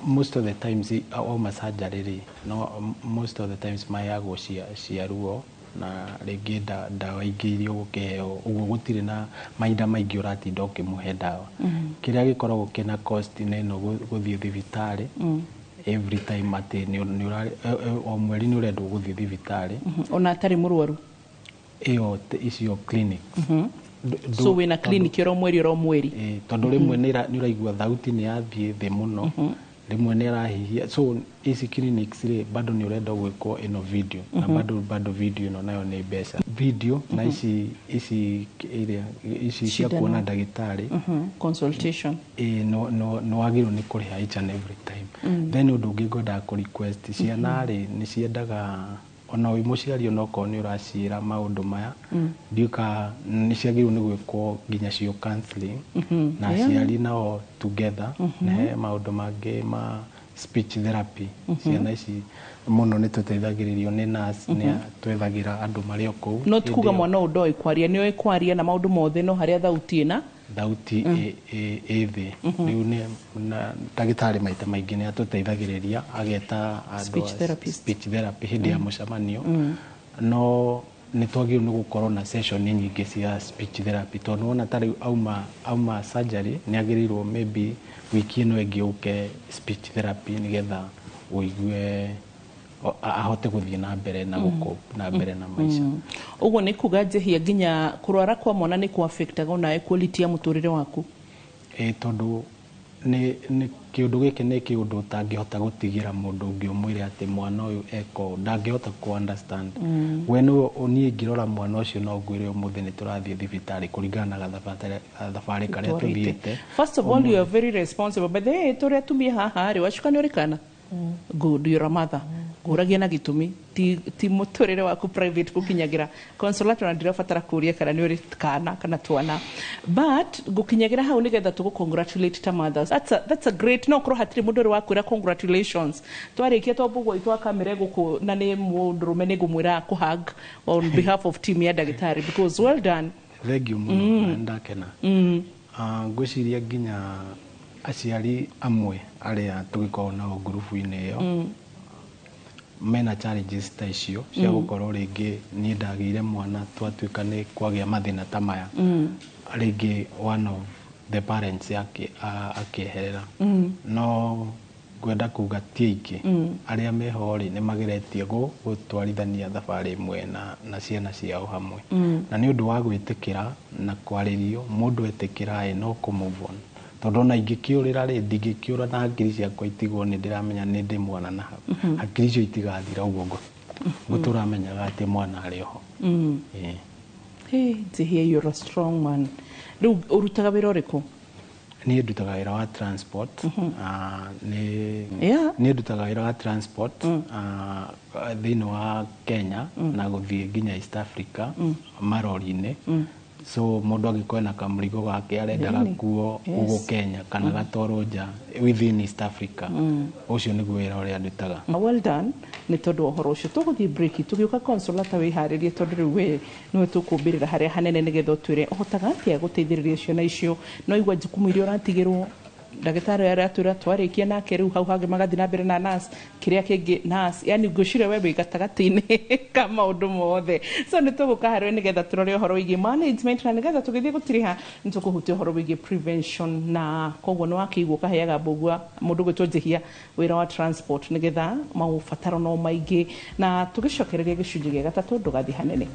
Speaker 2: most of the times wauma surgery rĩ, no most of the times maheagwo cia ruo na rĩngĩ ndawa ingĩ iria ũgũkĩheo. Ũguo gũtirĩ na mahinda maingĩ ũratinda ũkĩmũhe ndawa. Kĩrĩa gĩkoragwo kĩna cost nĩ ĩno gũthiĩ thibitarĩ every time, atĩ o mweri nĩ ũrendwo gũthiĩ thibitarĩ.
Speaker 1: Ona atarĩ mũrwaru?
Speaker 2: Ĩyo icio clinics.
Speaker 1: So wĩna clinic oro mweri oro mweri?
Speaker 2: Ĩĩ, tondũ rĩmwe nĩ ũraigua thauti nĩ yathiĩ thĩ mũno, rĩmwe nĩ arahihia, so ici clinics rĩ, bado nĩ ũrenda gwĩkwo ĩno video, na bado video ĩno nayo nĩ mbeca, video na ici ĩrĩa ici cia
Speaker 1: Cindano.
Speaker 2: kuona ndagĩtarĩ.
Speaker 1: Consultation.
Speaker 2: Ĩĩ, no wagĩrĩirwo nĩ kũrĩha each and every time. Then ũndũ ũngĩ ngwendaga kũ request, ciana rĩ, nĩ ciendaga ona wĩ mũciari, onokorwo nĩ ũraciĩra maũndũ maya, ndiũka nĩ ciagĩrĩirwo nĩ gwĩkwo nginya cio counseling na aciari nao together, na he maũndũ mangĩ ma speech therapy. Ciana ici mũno nĩ tũteithagĩrĩrio nĩ nurse, nĩ twethagĩra andũ marĩ o kũu.
Speaker 1: No ti kuga
Speaker 2: Hĩndĩ ĩyo
Speaker 1: mwana ũyũ ndoĩ kwaria, nĩ oĩ kwaria na maũndũ mothe, no harĩa thauti ĩna
Speaker 2: thauti ĩ thĩ. Rĩu nĩ na ndagĩtarĩ maita maingĩ nĩ atũteithagĩrĩria ageta andũ
Speaker 1: Speech therapist.
Speaker 2: Speech therapy hĩndĩ ya mũcemanio, no nĩ twagĩrĩirwo nĩ gũkorwo na session nyingĩ cia speech therapy, tondũ wona ta rĩu auma surgery, nĩ agĩrĩirwo maybe wiki ĩno ĩngĩ ũke speech therapy, nĩgetha ũigue ahote gũthiĩ na mbere na gũkũ na mbere na maica.
Speaker 1: Ũguo nĩ kuga, njĩhia, nginya kũrwara kwa mwana nĩ kũ affectaga onawe quality ya mũtũrĩre waku?
Speaker 2: Ĩ, tondũ Nĩ kĩũndũ gĩkĩ nĩ kĩũndũ ũtangĩhota gũtigĩra mũndũ ũngĩ ũmwĩre atĩ mwana ũyũ eko ndangĩhota kũ understand. We nĩwe niĩ ngĩrora mwana ũcio no ngwĩre ũmũthĩ nĩ tũrathiĩ thibitarĩ kũringana na gathabarĩ karĩa tũthiĩte.
Speaker 1: First of all, you are very responsible. But the tũrĩa atumia haha rĩ, Wacuka nĩ ũrĩ kana? Good, you're a mother. Ngũragia na gĩtũmi ti mũtũrĩre waku private gũkinyagĩra. Consolata, na ndirabatara kũria kana nĩ ũrĩ kana kana twana, but gũkinyagĩra hau nĩgetha tũgũ congratulate ta mothers. That's a great, no korwo hatirĩ mũndũ ũrĩ wakwĩra congratulations. Twarĩkia twambũgwo itwa kamere gũkũ na nĩ mũndũrũme nĩ ngũmwĩra kũhug on behalf of team ya ndagĩtarĩ, because well done.
Speaker 2: Thank you mũno na ndakena. Ngwĩciria nginya aciari amwe arĩa tũgĩkoragwo nao ngurubu-inĩ ĩyo mena challenges ta icio cia gũkorwo rĩngĩ niĩ ndagĩire mwana twatuĩka nĩ kwagĩa mathĩna ta maya, rĩngĩ one of the parents akĩeherera. No ngwenda kuga ti aingĩ arĩa meho rĩ, nĩ mageretie gũtwarithania thabarĩ ĩmwe na ciana ciao hamwe. Na nĩ ũndũ wa gwĩtĩkĩra na kwarĩrio, mũndũ etĩkĩra ĩ no kũ move on, tondũ ona ingĩkĩũrĩra rĩ, ndingĩkĩũra na hakiri ciakwa itigwo nĩ ndĩramenya nĩ ndĩ mwana na hau. Hakiri icio itigathira ũguo ngũtũramenyaga atĩ mwana arĩ oho. Ĩĩ.
Speaker 1: Hey, Njihia, you're a strong man. Rĩu ũrutaga wĩra ũrĩkũ?
Speaker 2: Niĩ ndutaga wĩra wa transport. Nĩ niĩ ndutaga wĩra wa transport thĩinĩ wa Kenya na gũthiĩ nginya East Africa marori-inĩ. So mũndũ angĩkorwo ena kamũrigo gake arenda gakuo gũkũ Kenya kana gatwarwo nja within East Africa, ũcio nĩguo wĩra ũrĩa ndutaga.
Speaker 1: Well done nĩ tondũ wa ũhoro ũcio. Tũgũthiĩ break, tũgĩũka Consolata wĩharĩrie, tondũ rĩu we nĩwe tũkũmbĩrĩra harĩa hanene nĩgetha ũtwĩre ũhotaga atĩa gũteithĩrĩria ciana icio. No igua jukumu iria ũratigĩrwo ndagĩtarĩ arĩa atwĩra twarĩkia nake, rĩu hau hangĩ magathiĩ na mbere na nurse, kĩrĩa kĩngĩ nurse, yani ngwĩciria we wĩ gatagatĩ-inĩ ka maũndũ mothe. So nĩ tũgũka harĩwe nĩgetha tũrore ũhoro wĩgiĩ management, na nĩgetha tũgĩthiĩ gũtiriha nĩ tũkũhutia ũhoro wĩgiĩ prevention. Na koguo nĩ wakĩigua ũkaheaga mbũgua mũndũ gwĩtwo Njihia wĩra wa transport nĩgetha maũbataro no maingĩ, na tũgĩcokereria gĩcunjĩ gĩa gatatũ ndũgathiĩ hanene.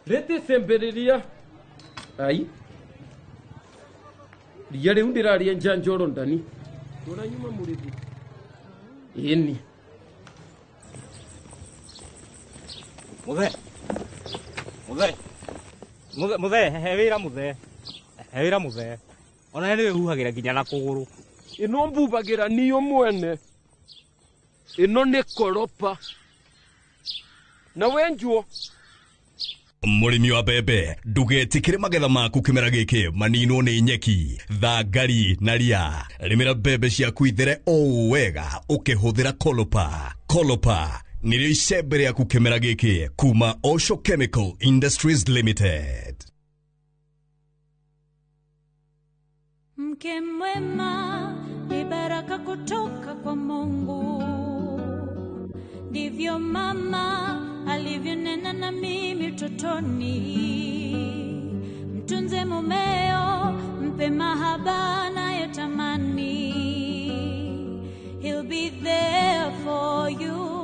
Speaker 14: Rĩtĩcembĩrĩria ai ria rĩu ndĩraria njanjoro ndani ndũranyuma mũrĩthi ĩni.
Speaker 15: Muthe, muthe, muthe, muthe, he wĩra muthe, he wĩra muthe. Ona nĩ wĩhuhagĩra nginya na kũgũrũ.
Speaker 14: Ĩno mbubagĩra niyo mwene, ĩno nĩ koropa na wenjuo.
Speaker 16: Mũrĩmi wa mbembe, ndũgetĩkĩre magetha maku kĩmera gĩkĩ maninwo nĩ nyeki, thangari na ria. Rĩmĩra mbembe ciaku ithere o wega ũkĩhũthĩra Kolopa. Kolopa nĩrĩo icembe rĩaku kĩmera gĩkĩ kuma Osho Chemical Industries Limited.
Speaker 9: Mke mwema ni baraka kutoka kwa Mungu, ndivyo mama alivyonena na mimi utotoni. Mtunze mumeo, mpe mahaba anayotamani, he'll be there for you.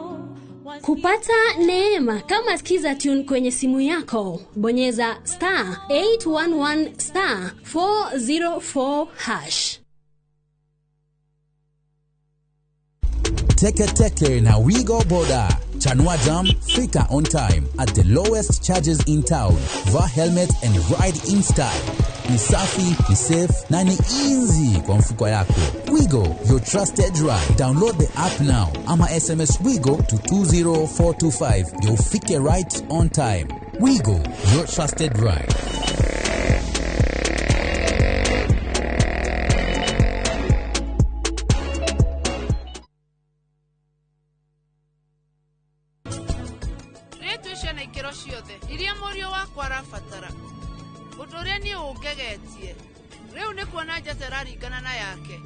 Speaker 11: Kupata neema kama Skiza Tune kwenye simu yako, bonyeza star 811 star 404 hash.
Speaker 17: Teke Teke na Wigo Boda. Chanua Jam, fika on time at the lowest charges in town. Vaa helmet and ride in style. Ni safi, ni safe na ni easy kwa mfuko yako. Wigo, your trusted ride. Download the app now ama SMS Wigo to 20425. Ndio ufike right on time. Wigo, your trusted ride.
Speaker 18: Iria mũriũ wakwa arabatara ũndũ ũrĩa niĩ ũngegetie rĩu nĩ kuona njata ĩraringana na yake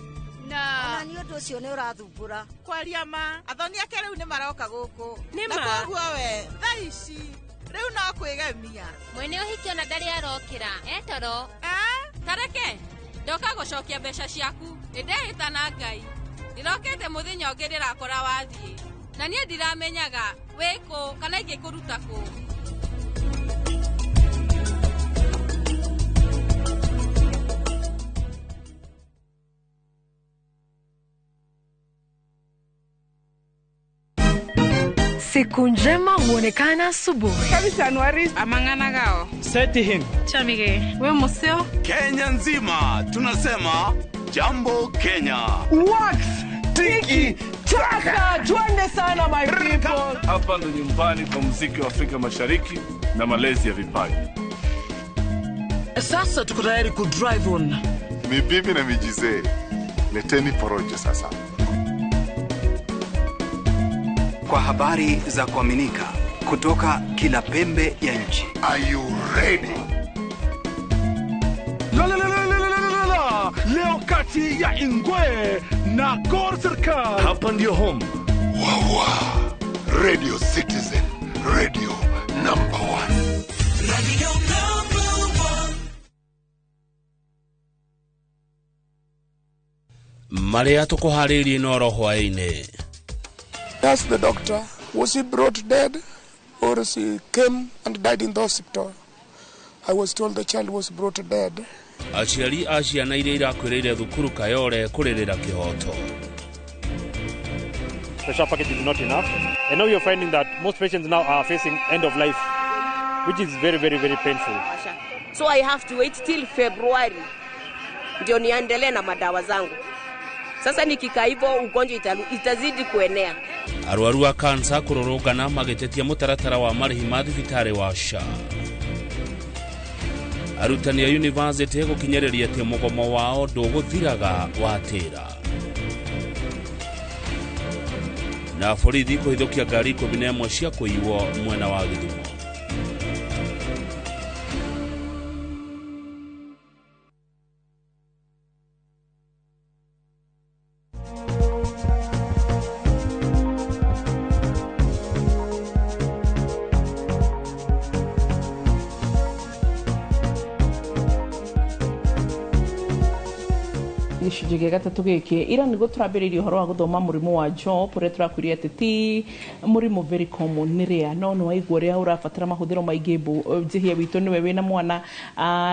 Speaker 18: na
Speaker 5: ona nĩ ũndũ ũcio nĩ ũrathumbũra.
Speaker 18: Kwaria ma athoni ake rĩu nĩ maroka gũkũ
Speaker 11: Nĩ
Speaker 18: na
Speaker 11: ma.
Speaker 18: Koguo we thaa ici rĩu no kwĩgemia.
Speaker 11: Mwene ũhiki ona ndarĩ arokĩra etoro. Kareke ndoka gũcokia mbeca ciaku nĩndehĩta na Ngai ndĩrokĩte mũthenya ũngĩ ndĩrakora wathiĩ na niĩ ndiramenyaga wĩkũ kana ingĩkũruta kũ.
Speaker 19: Siku njema huonekana asubuhi.
Speaker 18: Amang'ana
Speaker 13: Seti him.
Speaker 18: Chamige we museo.
Speaker 7: Kenya nzima tunasema jambo Kenya.
Speaker 20: Wax tiki taka, twende sana my people.
Speaker 7: Hapa ndo nyumbani kwa muziki wa Afrika Mashariki na malezi ya vipaji.
Speaker 20: Sasa tuko tayari ku drive on.
Speaker 21: Mibibi na mijizee, leteni porojo sasa.
Speaker 22: Kwa habari za kuaminika kutoka kila pembe ya nchi.
Speaker 21: Are you ready?
Speaker 7: La la la la la la la. Leo kati ya Ingwe na Gor Serikal. Hapa ndio home.
Speaker 21: Wawa. Radio Citizen, radio number 1.
Speaker 20: Radio number 1.
Speaker 23: Maria tukuharĩirie no ro hwaĩ-inĩ.
Speaker 24: Asked the doctor, was he brought dead or she came and died in the hospital? I was told the child was brought dead.
Speaker 23: Aciari a ciana iria irakwĩrĩire thukuru Kayole kũrĩrĩra kĩhoto.
Speaker 25: The SHA package is not enough. And now you're finding that most patients now are facing end of life, which is very, very, very painful.
Speaker 26: So I have to wait till February ndio niendelee na madawa zangu. Sasa nikikaa hivyo ugonjwa itazidi kuenea.
Speaker 23: Arwaru a kansa kũrũrũngana magĩtetia mũtaratara wa marĩhi ma thibitarĩ wa SHA. Arutani a yunivasĩtĩ gũkinyĩrĩria atĩ mũgomo wao ndũgũthiraga watĩra. Na borithi kũhithũkia ngari 11 cia kũiywo mwena wa Gĩthumo.
Speaker 1: Gĩcunjĩ gĩa gatatũ gĩkĩ ira nĩguo tũrambĩrĩirie ũhoro wa gũthoma mũrimũ wa job ũrĩa tũrakwĩrire atĩ ti mũrimũ very common nĩ rĩa no nĩ waigua ũrĩa ũrabatara mahũthĩro maingĩ. Njĩhia witũ nĩwe wĩna mwana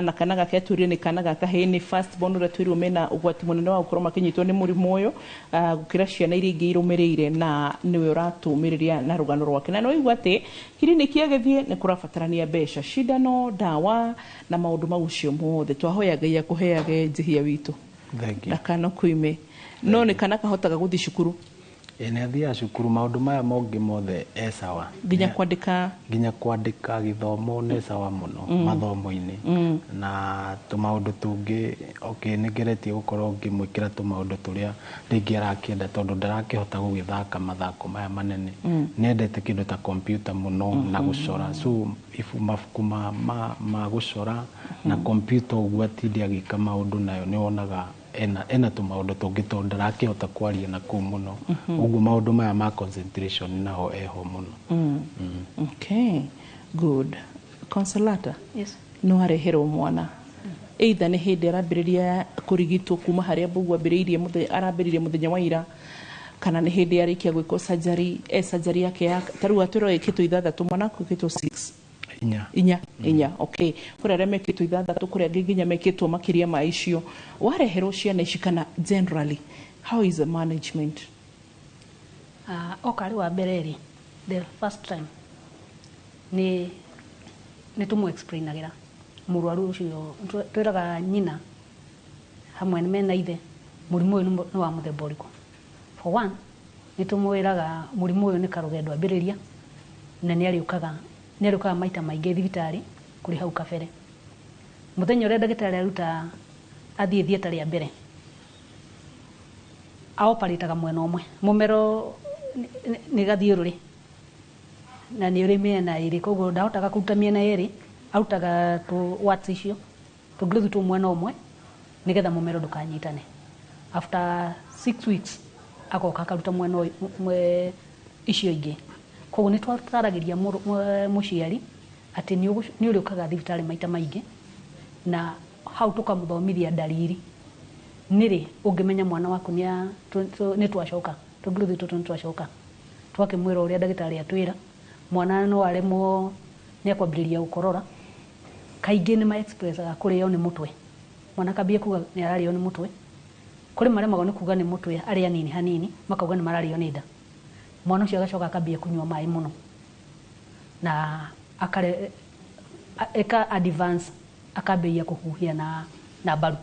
Speaker 1: na kana gake atwĩrire nĩ kana ga kahĩĩ nĩ first born ũrĩa twĩrirwo mena ũgwati mũnene wa gũkorwo makĩnyitwo nĩ mũrimũ ũyũ gũkĩra ciana iria ingĩ irũmĩrĩire na nĩwe ũratũmĩrĩria na rũgano rwake. Na nĩ waigua atĩ kiriniki agĩthiĩ nĩ kũrabatarania mbeca, cindano, ndawa na maũndũ macio mothe. Twahoya Ngai akũheage njĩhia witũ ndakana kuime no nĩ kana kahotaga gũthiĩ cukuru.
Speaker 2: Nĩ athiaga cukuru maũndũ maya mongĩ mothe e sawa,
Speaker 1: nginya kwandĩka,
Speaker 2: nginya kwandĩka gĩthomo nĩ sawa mũno mathomo-inĩ na tũmaũndũ tũngĩ. Okay, nĩ ngeretie gũkorwo ngĩmwĩkĩra tũmaũndũ tũrĩa rĩngĩ arakĩenda tondũ ndarakĩhota gũgĩthaka mathako maya manene. Nĩendete kĩndũ ta kompyuta mũno na gũcora, so mabuku ma gũcora na kompyuta ũguo atinde agĩka maũndũ nayo nĩ wonaga ena tũmaũndũ tũngĩ tondũ ndarakĩhota kwaria na kũu mũno. Ũguo maũndũ maya ma concentration naho eho mũno.
Speaker 1: Okay, good. Consolata,
Speaker 4: yes.
Speaker 1: No areherwo mwana either nĩ hĩndĩ arambĩrĩria kũrigitwo kuma harĩa Mbugu ambĩrĩirie arambĩrĩirie mũthenya wa ira kana nĩ hĩndĩ arĩkia gwĩkwo surgery, surgery yake ya ta rĩu atwĩrwo ĩkĩtwo ithathatũ, mwana waku ĩkĩtwo 6 inya. Okay, kũrĩ arĩa mekĩtwo ithathatũ, kũrĩ angĩ nginya mekĩtwo makĩria ma icio. Wareherwo ciana ici kana generally how is the management?
Speaker 4: Oka arĩ wa mbere rĩ, the first time nĩ tũmũ explainagĩra mũrwaru ũcio, twĩraga nyina hamwe mena ithe mũrimũ ũyũ nĩ wa mũthemba ũrĩkũ. For one, nĩ tũmwĩraga mũrimũ ũyũ nĩ karũgendo ambĩrĩria na nĩ arĩũkaga maita maingĩ thibitarĩ kũrĩ hau kabere. Mũthenya ũrĩa ndagĩtarĩ aruta athiĩ theatre rĩa mbere, aoparĩtaga mwena ũmwe, mũmero nĩ gathiũrũrĩ na nĩ ũrĩ mĩena ĩrĩ, koguo ndahotaga kũruta mĩena ĩrĩ, arutaga tũ warts icio tũngĩrũthutwo tũ mwena ũmwe nĩgetha mũmero ndũkanyitane. After 6 weeks agoka akaruta mwena icio ingĩ. Koguo nĩ twataragĩria mũciari atĩ nĩ ũrĩũkaga thibitarĩ maita maingĩ na Hau tũkamũthomithia ndariri nĩrĩ ũngĩmenya mwana waku nĩ twacoka tũngĩrũthi tũtũ, nĩ twacoka twakĩmwĩra ũrĩa ndagĩtarĩ atwĩra mwana no aremwo nĩ akwambĩrĩria gũkorora. Kaingĩ nĩ ma expressaga kũrĩo nĩ mũtwe. Mwana akambia kuga nĩ ararĩo nĩ mũtwe. Kũrĩ maremagwo nĩ kuga nĩ mũtwe, arĩ anini hanini makauga nĩ mararĩo nĩ nda. Mwana ũcio agacoka akambia kũnyua maĩ mũno na akare eka advance, akambĩrĩria kũhuhia na mbaru.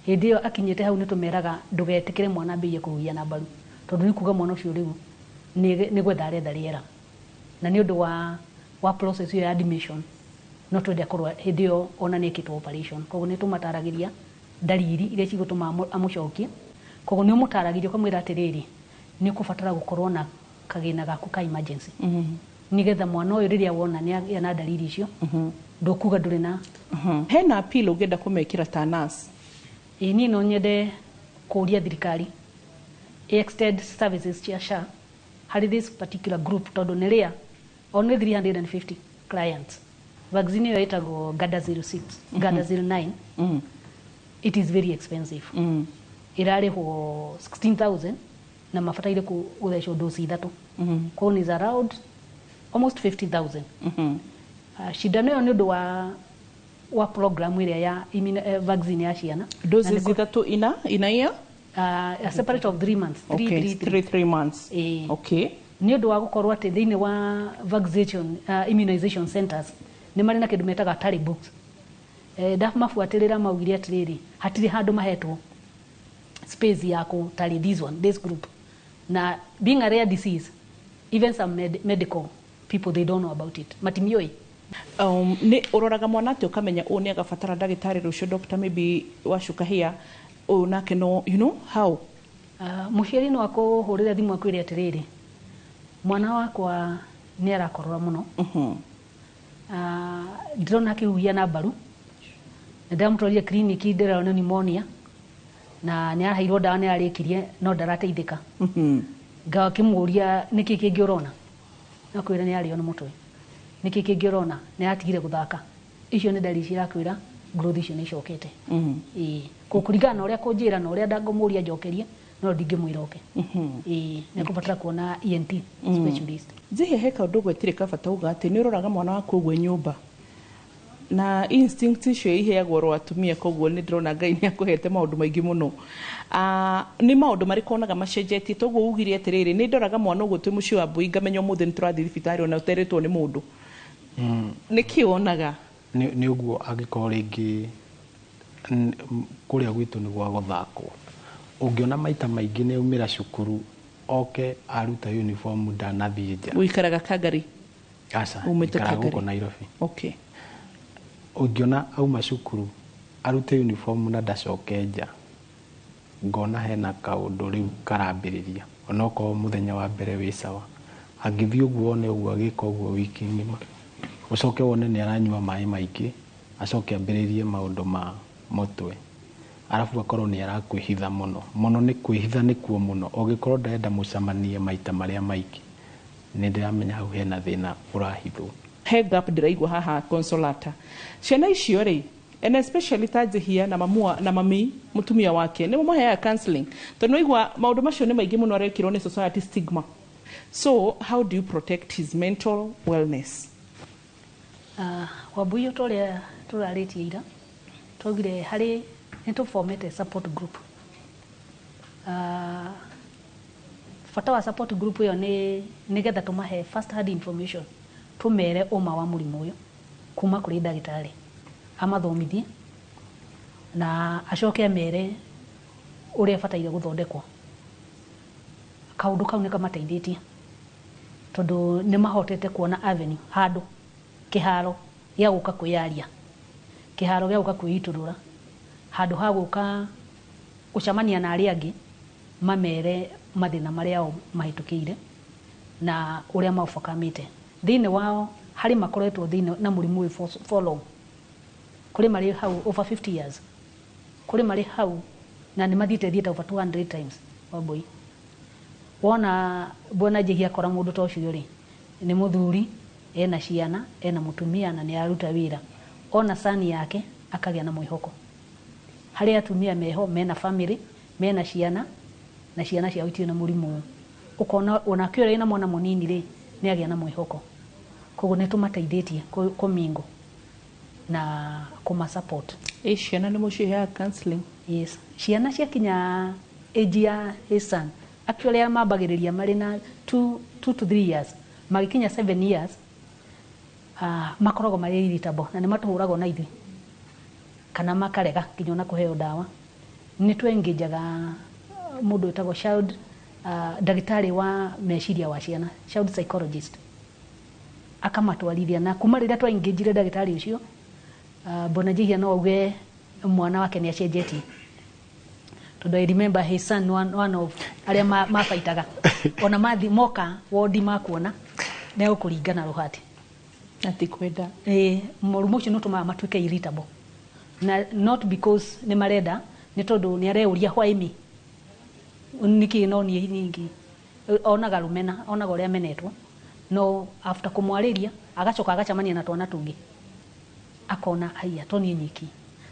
Speaker 4: Hĩndĩ ĩyo akinyĩte hau, nĩ tũmeraga ndũgetĩkĩre mwana ambĩrĩrie kũhuhia na mbaru, tondũ nĩ kuga mwana ũcio rĩu nĩ gwetha aretha rĩera, na nĩ ũndũ wa process ĩyo ya admission no twende akorwo hĩndĩ ĩyo ona nĩ ĩkĩtwo operation. Koguo nĩ tũmataragĩria ndariri iria cigũtũma amũcokie. Koguo nĩ ũmũtaragĩria ũkamwĩra atĩrĩrĩ, nĩ ũkũbatara gũkorwo na kagĩna gaku ka emergency, nĩgetha mwana ũyũ rĩrĩa wona nĩ agĩa na ndariri icio, ndũkuga ndũrĩ na.
Speaker 1: Hena appeal ũngĩenda kũmekĩra ta nurse?
Speaker 4: Ĩĩ, niĩ no nyende kũũria thirikari extend services cia SHA harĩ this particular group, tondũ nĩ rĩa only 350 clients. Vaccine ĩyo ĩtagwo Gardasil 6, Gardasil 9. It is very expensive. Ĩrarĩhwo 16,000 na mabataire gũthecwo dosi ithatũ, koguo is around almost 50,000. Cindano ĩyo nĩ ũndũ wa program ĩrĩa ya vaccine ya ciana.
Speaker 1: Doses ithatũ ina ia?
Speaker 4: A separate of 3 months. Three, three, three.
Speaker 1: 3 3 months.
Speaker 4: Ĩĩ. Nĩ ũndũ wa gũkorwo atĩ thĩinĩ wa vaccination, immunization centers nĩ marĩ na kĩndũ metaga tally books. Ndamabuatĩrĩra maugire atĩrĩrĩ, hatirĩ handũ mahetwo space ya kũ tally this one, this group. Na being a rare disease, even some medical people, they don't know about it, matimiũĩ.
Speaker 1: Nĩ ũroraga mwana atĩ ũkamenya ũyũ nĩ agabatara ndagĩtarĩ rũciũ, doctor maybe wacuka hia ũyũ nake, no you know how?
Speaker 4: Mũciari no akũhũrĩre thimũ akwĩre atĩrĩrĩ, mwana wakwa nĩ arakorora mũno. Ndĩrona akĩhuhia na mbaru, na ndĩramũtwarire kiriniki, ndĩrona pneumonia, na nĩ araheirwo ndawa, nĩ ararĩkirie no ndarateithĩka. Ngakĩmũria nĩkĩ kĩngĩ ũrona, akwĩra nĩ arĩo nĩ mũtwe. Nĩkĩ kĩngĩ ũrona? Nĩ aratigire gũthaka. Icio nĩ ndariri cirakwĩra growth icio nĩ icokete. Ĩĩ, kũringana na ũrĩa kũnjĩra na ũrĩa ndangũmũria njokerie, no ndingĩmwĩra oke. Ĩĩ, nĩ akũbatara kuona ENT specialist.
Speaker 1: Njihia, he kaũndũ gwetire kabata uga atĩ nĩ ũroraga mwana waku ũguo nyũmba na instinct icio iheagwo ro atumia, koguo nĩ ndĩrona Ngai nĩ akũhete maũndũ maingĩ mũno. Nĩ maũndũ marĩkũ onaga macenjetie? Toguo ugire atĩrĩrĩ, nĩ ndoraga mwana ũguo twĩ mũciĩ wa mbui ngamenya ũmũthĩ nĩ tũrathiĩ thibitarĩ ona ũterĩtwo nĩ mũndũ. Nĩ kĩ wonaga?
Speaker 2: Nĩ ũguo, angĩkorwo rĩngĩ kũrĩa gwitũ nĩ gwa gũthakwo, ũngĩona maita maingĩ nĩ aumĩra cukuru oke aruta uniform ndanathiĩ nja.
Speaker 1: Ũikaraga Kangari?
Speaker 2: Aca.
Speaker 1: Umĩte
Speaker 2: Njikaraga
Speaker 1: Kangari?
Speaker 2: Gũkũ Nairobi. Ũngĩona auma cukuru arute uniform na ndacoke nja, ngona hena kaũndũ rĩu karambĩrĩria. Onokorwo mũthenya wa mbere wĩ sawa, angĩthiĩ ũguo wone ũguo agĩka ũguo wiki ng'ima, ũcoke wone nĩ aranyua maĩ maingĩ, acoke ambĩrĩrie maũndũ ma mũtwe, arabu akorwo nĩ arakwĩhitha mũno mũno, nĩ kwĩhitha nĩkuo mũno, ũngĩkorwo ndarenda mũcemanie maita marĩa maingĩ, nĩ ndĩramenya hau hena thĩna ũrahithwo.
Speaker 1: He gap ndĩraigua haha, Consolata. Ciana icio rĩ, and especially ta Njihia na mamua na mami mũtumia wake, nĩ mũmaheaga counseling? Tondũ nĩwaigua maũndũ macio nĩ maingĩ mũno arekĩrwo nĩ society stigma, so how do you protect his mental wellness?
Speaker 4: Wambui, ta ũrĩa tũrarĩtie ira, twaugire harĩ nĩ tũbomete support group. Bata wa support group ĩyo nĩ nĩgetha tũmahe first hand information, tũmere ũma wa mũrimũ ũyũ kuma kũrĩ ndagĩtarĩ, amathomithie na acoke amere ũrĩa bataire gũthondekwo. Kaũndũ kau nĩ kamateithĩtie, tondũ nĩ mahotete kuona avenue, handũ kĩharo gĩa gũka kwĩyaria, kĩharo gĩa gũka kwĩitũrũra, handũ ha gũka gũcemania na arĩa angĩ mamere mathĩna marĩa o mahĩtũkĩire na ũrĩa maũbakamĩte. Thĩinĩ wao harĩ makoretwo thĩinĩ na mũrimũ ũyũ for long, kũrĩ marĩ hau over 50 years, kũrĩ marĩ hau na nĩ mathiĩte thiĩte over 200 times. Wambui, wona bwana Njihia akora mũndũ ta ũcio rĩ, nĩ mũthuri ena ciana, ena mũtumia na nĩ araruta wĩra, ona sani yake Akagĩa na mwĩhoko. Harĩ atumia meho mena family, mena ciana, na ciana ciao itirĩ na mũrimũ ũyũ. Ũkona onake ũrĩa wĩna mwana mũnini rĩ, nĩ agĩa na mwĩhoko. Koguo nĩ tũmateithĩtie kũmingo na kũma support.
Speaker 1: Ĩ ciana nĩ mũciheaga counseling?
Speaker 4: Yes. Ciana ciakinya age ya his son, actually arĩa mambagĩrĩria marĩ na 2 to 3 years, magĩkinya 7 years, makoragwo marĩ irritable na nĩ matũhũragwo na ithuĩ kana makarega nginya ona kũheo ndawa. Nĩ twengejaga mũndũ wĩtagwo child ndagĩtarĩ wa meciria wa ciana, child psychologist, akamatwarithia. Na kuma rĩrĩa twaingĩnjire ndagĩtarĩ ũcio, Bwana Njihia no auge mwana wake nĩ acenjetie, tondũ I remember his son, one of arĩa mabaitaga ona mathi moka wodi makuona nĩ egũkũringana rũhati.
Speaker 1: Ati kwenda.
Speaker 4: Ĩĩ, mũrimũ ũcio nĩ ũtũmaga matuĩke irritable, na not because nĩ marenda, nĩ tondũ nĩ areuria, "Why me? Nĩkĩ no niĩ nyingĩ?" Onaga rũmena, onaga ũrĩa amenetwo. No after kũmwarĩria, agacoka agacemania na twana tũngĩ, akona haiya, to niĩ nyiki.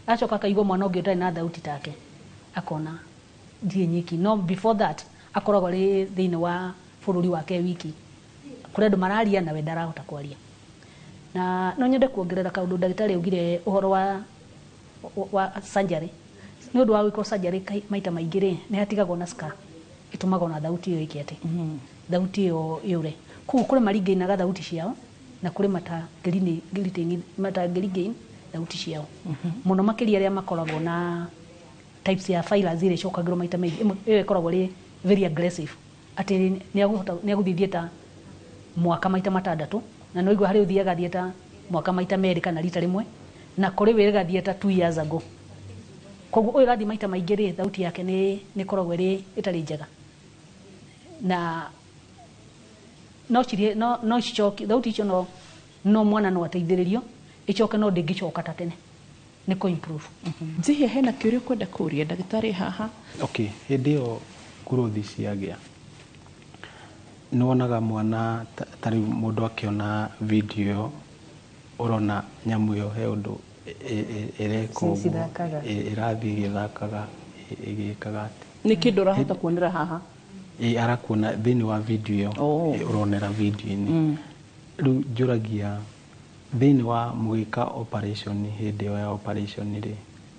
Speaker 4: Agacoka akaigua mwana ũngĩ ũtarĩ na thauti take, akona ndirĩ nyiki. No before that akoragwo arĩ thĩinĩ wa bũrũri wake wiki, kũrĩ andũ mararia nawe ndarahota kwaria. Na no nyende kuongerera kaũndũ ndagĩtarĩ augire ũhoro wa surgery. Nĩ ũndũ wa gwĩkwo surgery maita maingĩ rĩ, nĩ hatigagwo na scar ĩtũmaga ona thauti ĩyo ĩke atĩ thauti ĩyo yũre. Koguo kũrĩ maringainaga thauti ciao na kũrĩ matangĩregain thauti ciao, mũno makĩria arĩa makoragwo na types ya fillers iria icokagĩrwo maita maingĩ. Ĩmwe ĩyo ĩkoragwo ĩrĩ very aggressive, atĩ nĩ agũthiĩ theatre mwaka maita matandatũ, na no igua harĩ ũthiaga theatre mwaka maita merĩ kana rita rĩmwe, na kũrĩ wĩrĩga theatre 2 years ago. Koguo ũyũ ũrathiĩ maita maingĩ rĩ, thauti yake nĩ ĩkoragwo ĩrĩ ĩtarĩ njega, na no cirĩ no cicoke thauti icio, no mwana no ateithĩrĩrio ĩcoke, no ndĩngĩcoka ta tene, nĩ kũ improve.
Speaker 1: Njihia, hena kĩũria ũkwenda kũria ndagĩtarĩ haha?
Speaker 2: Okay, hĩndĩ ĩyo growth ciagĩa, nĩ wonaga mwana ta rĩu mũndũ akĩona video ĩyo, ũrona nyamũ ĩyo he ũndũ ĩreka ũguo,
Speaker 3: Cithakaga.
Speaker 2: Ĩrathiĩ ĩgĩthakaga, ĩgĩkaga atĩ.
Speaker 1: Nĩ kĩndũ ũrahota kuonera haha?
Speaker 2: Ĩ, arakuona thĩinĩ wa video ĩyo.
Speaker 1: Oh.
Speaker 2: Ĩ, ũronera video-inĩ. Rĩu njũragia, thĩinĩ wa mũgĩka operation, hĩndĩ ĩyo ya operation rĩ,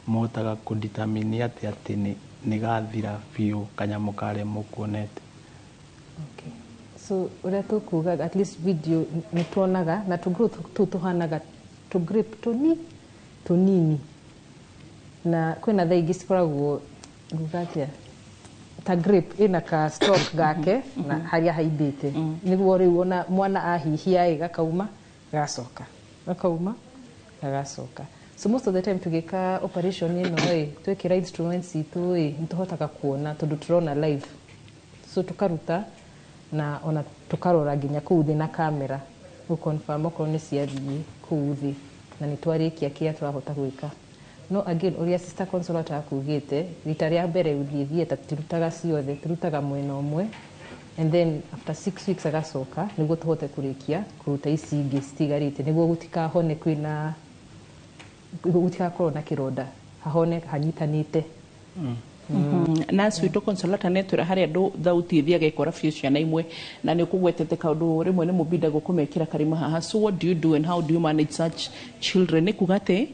Speaker 2: mũhotaga kũdetermine atĩ nĩ gathira biũ kanyamũ karĩa mũkuonete?
Speaker 3: Okay. So ũrĩa tũkugaga, at least video nĩ tuonaga na tũ growth tũu tũhanaga tũ grape tũni tũnini, na kwĩna thaa ingĩ cikoragwo, nguga atĩa, ta grape ĩna ka stalk gake na harĩa haimbĩte, nĩguo rĩu ona mwana ahihia ĩ gakauma, gacoka gakauma, gagacoka. So most of the time tũgĩka operation ĩno ĩ, twĩkĩra instruments itũ ĩ, nĩ tũhotaga kuona tondũ tũrona live. So tukaruta na ona tukarora nginya kũu thĩ na kamera gũ confirm okorwo nĩ ciathiĩ kũu thĩ na nĩ twarĩkia kĩrĩa tũrahota gwĩka. No again, ũrĩa Sister Consolata akugĩte, rita rĩa mbere gũthiĩ theatre tũtirutaga ciothe, tũrutaga mwena ũmwe, and then after 6 weeks agacoka nĩguo tũhote kũrĩkia kũruta ici ingĩ citigarĩte, nĩguo gũtikahone kwĩna, gũtigakorwo na kĩronda, hahone hanyitanĩte.
Speaker 1: Nurse witũ Consolata netwĩra harĩa andũ thauti ĩthiaga ĩkora biũ ciana imwe, na nĩ ũkũgwetete kaũndũ rĩmwe nĩ mũbindagwo kũmekĩra karima haha. So what do you do and how do you manage such children? Nĩ kuga atĩ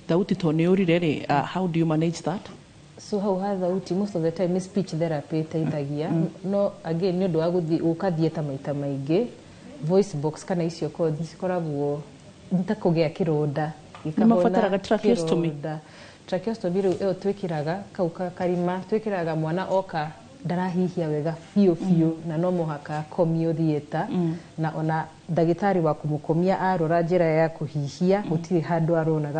Speaker 1: thauti to nĩ ũrire rĩ, how do you manage that?
Speaker 3: So hau ha thauti, most of the time nĩ speech therapy ĩteithagia. No again, nĩ ũndũ wa gũthiĩ gũka theatre maita maingĩ, voice box kana icio cords cikoragwo nĩ ta kũgĩa kĩronda.
Speaker 1: Nĩ mabataraga tracheostomy?
Speaker 3: Kĩronda. Tracheostomy rĩu ĩyo twĩkĩraga kau karima twĩkĩraga mwana oka ndarahihia wega biũ biũ, na no mũhaka akomio theatre, na ona ndagĩtarĩ wa kũmũkomia arora njĩra ya kũhihia gũtirĩ handũ arona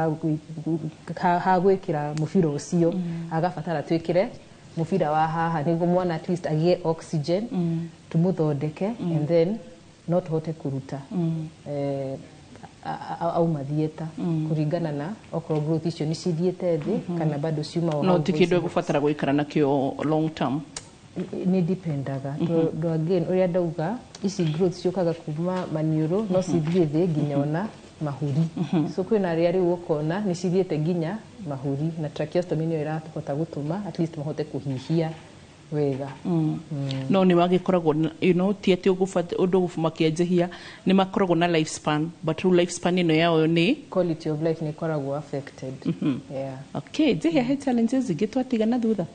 Speaker 3: ha gwĩkĩra mũbira ũcio, agabatara twĩkĩre mũbira wa haha nĩguo mwana at least agĩe oxygen, tũmũthondeke, and then no tũhote kũruta auma theatre, kũringana na okorwo growth icio nĩ cithiĩte thĩ kana bado ciuma o
Speaker 1: No
Speaker 3: hau
Speaker 1: ti
Speaker 3: voice
Speaker 1: kĩndũ
Speaker 3: box.
Speaker 1: ĩgũbatara gũikara nakĩo long term?
Speaker 3: Nĩ dipendaga, tondũ again ũrĩa ndauga, ici growth ciũkaga kuma maniũrũ, no cithiĩ thĩ nginya ona Mahuri. So kwĩna arĩa rĩu ũkona nĩ cithiĩte nginya mahuri, na tracheostomy nĩyo ĩrahota gũtũma at least mahote kũhihia wega.
Speaker 1: No nĩ magĩkoragwo ti atĩ ũndũ makĩanjĩhia nĩ makoragwo na life span, but rĩu life span ĩno yao nĩ
Speaker 3: quality of life nĩ ĩkoragwo affected. Yeah.
Speaker 1: Okay, njĩhia, he challenges ingĩ twatigana thutha?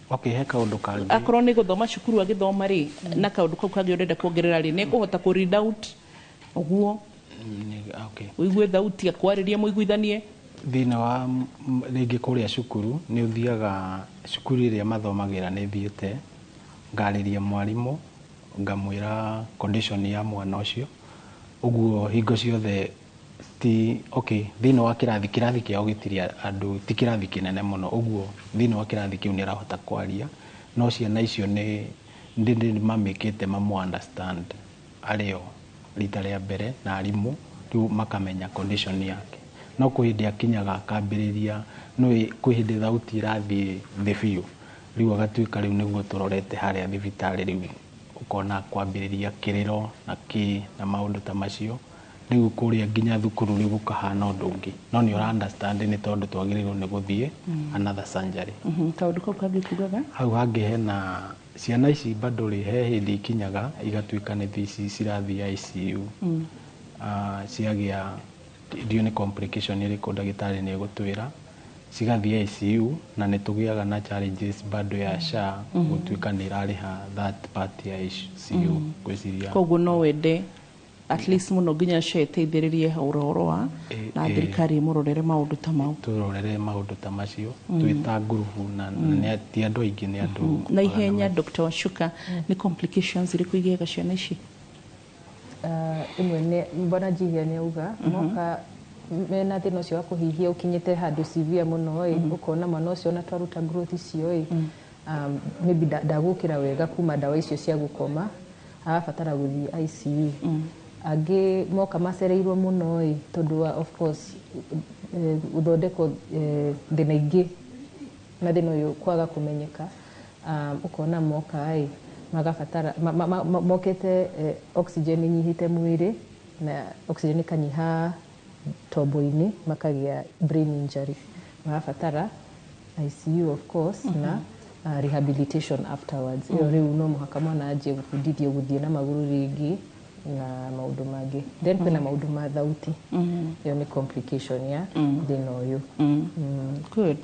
Speaker 2: Okay, he kaũndũ kangĩ.
Speaker 1: Akorwo nĩ gũthoma cukuru agĩthoma rĩ, na kaũndũ kau kangĩ ũrenda kuongerera rĩ, nĩ kũhota kũ read out ũguo?
Speaker 2: Okay.
Speaker 1: Ũigue thauti akwarĩria, mũiguithanie.
Speaker 2: Thĩinĩ wa rĩngĩ kũrĩa cukuru, nĩ ũthiaga cukuru ĩrĩa mathomagĩra, nĩ thiĩte ngarĩria mwarimũ, ngamwĩra condition ya mwana ũcio. Ũguo hingo ciothe ti okay thĩinĩ wa kĩrathi kĩao gĩtirĩ andũ, ti kĩrathi kĩnene mũno, ũguo thĩinĩ wa kĩrathi kĩu nĩ arahota kwaria, no ciana icio nĩ ndĩ mamĩkĩte mamu understand arĩo rita rĩa mbere, na arimũ rĩu makamenya condition yake. No kwĩ hĩndĩ akinyaga akambĩrĩria, nĩ kwĩ hĩndĩ thauti ĩrathiĩ thĩ biũ, rĩu agatuĩka rĩu nĩguo tũrorete harĩa thibitarĩ, rĩu ũkona kwambĩrĩria kĩrĩro na kĩ na maũndũ ta macio. Rĩu kũrĩa nginya thukuru rĩu gũkahana ũndũ ũngĩ, no nĩ ũra understand nĩ tondũ twagĩrĩirwo nĩ gũthiĩ another surgery.
Speaker 1: Kaũndũ kau kangĩ kugaga?
Speaker 2: Hau hangĩ hena ciana ici bado rĩ, he hĩndĩ ikinyaga igatuĩka nĩ ici cirathiĩ ICU. Ciagĩa ndiũ nĩ complication ĩrĩkũ, ndagĩtarĩ nĩ egũtwĩra, cigathiĩ ICU, na nĩ tũgĩaga na challenges bado ya SHA gũtuĩka nĩ ĩrarĩha that part ya ICU, ngwĩciria.
Speaker 1: Koguo no wende at least mũno nginya SHA ĩteithĩrĩrie ũhoro wa na thirikari ĩmũrorere maũndũ ta mau.
Speaker 2: Tũrorere maũndũ ta macio twĩ ta ngurubu, na nĩ ti andũ aingĩ, nĩ andũ
Speaker 1: Na ihenya, Dr. Wacuka, nĩ complications irĩkũ igĩaga ciana ici?
Speaker 3: Ĩmwe nĩ mbona Njihia nĩ auga moka mena thĩna ũcio wa kũhihia ũkinyĩte handũ severe mũno ĩ, ũkona mwana ũcio ona twaruta growth icio ĩ, maybe ndagũkĩra wega kuma ndawa icio cia gũkoma, arabatara gũthiĩ ICU. Angĩ moka macereirwo mũno ĩ, tondũ wa of course gũthondekwo thĩna ingĩ na thĩna ũyũ kwaga kũmenyeka, ũkona moka ĩ magabatara mokĩte oxygen ĩnyihĩte mwĩrĩ, na oxygen ĩkanyiha tombo-inĩ, makagĩa brain injury, marabatara ICU of course na rehabilitation afterwards. Ĩyo rĩu no mũhaka mwana anjie gũbundithio gũthiĩ na magũrũ rĩngĩ na maũndũ mangĩ. Then kwĩna maũndũ ma thauti, ĩyo nĩ complication ya thĩna ũyũ.
Speaker 1: Good.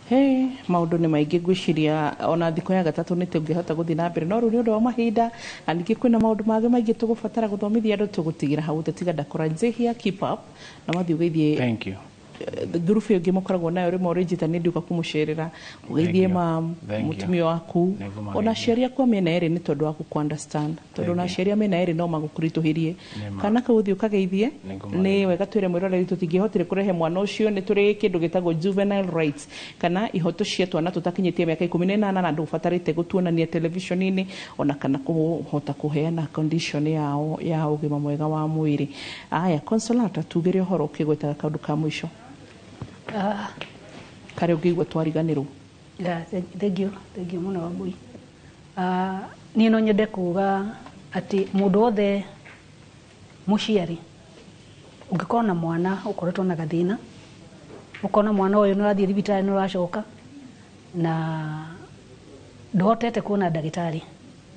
Speaker 1: Hey, maũndũ nĩ maingĩ, ngwĩciria ona thikũ ya gatatũ nĩ tũngĩhota gũthiĩ na mbere, no rĩu nĩ ũndũ wa mahinda na ningĩ kwĩna maũndũ mangĩ maingĩ tũgũbatara gũthomithia andũ, tũgũtigĩra hau. Tũtiga ndakora Njihia, keep up na mathiĩ ũgeithie
Speaker 2: Thank you.
Speaker 1: Ngurubu ĩyo ĩngĩ mũkoragwo nayo rĩmwe ũrĩnjĩta nĩ ndiũka kũmũcerera, ũgeithie mam
Speaker 2: Thank you.
Speaker 1: mũtumia waku
Speaker 2: Nĩngũmageithia.
Speaker 1: ona aciari aku a mĩena ĩrĩ, nĩ tondũ wa gũkũ understand, tondũ ona
Speaker 2: Thank you.
Speaker 1: aciari a mĩena ĩrĩ no magũkũritũhĩrie.
Speaker 2: Nĩma.
Speaker 1: Kana kau ũthiĩ ũkageithie.
Speaker 2: Nĩngũmageithia.
Speaker 1: Nĩ wega twĩre mwĩroreri tũtingĩhotire kũrehe mwana ũcio, nĩ tũrĩ kĩndũ gĩtagwo juvenile rights kana ihoto cia twana tũtakinyĩtie mĩaka 18, na ndũbatarĩte gũtuonania television-inĩ ona kana kũhota kũheana condition yao ya ũgima mwega wa mwĩrĩ. Aya, Consolata, tugĩre ũhoro ũkĩgwetaga kaũndũ ka mũico karĩa ũngĩigua twariganĩrwo.
Speaker 4: Yeah, thank you, thank you mũno, Wambui. Niĩ no nyende kuga atĩ mũndũ wothe mũciari ũngĩkorwo na mwana ũkoretwo na gathĩna, ũkona mwana ũyũ nĩ ũrathiĩ thibitarĩ nĩ ũracoka na ndũhotete kuona ndagĩtarĩ,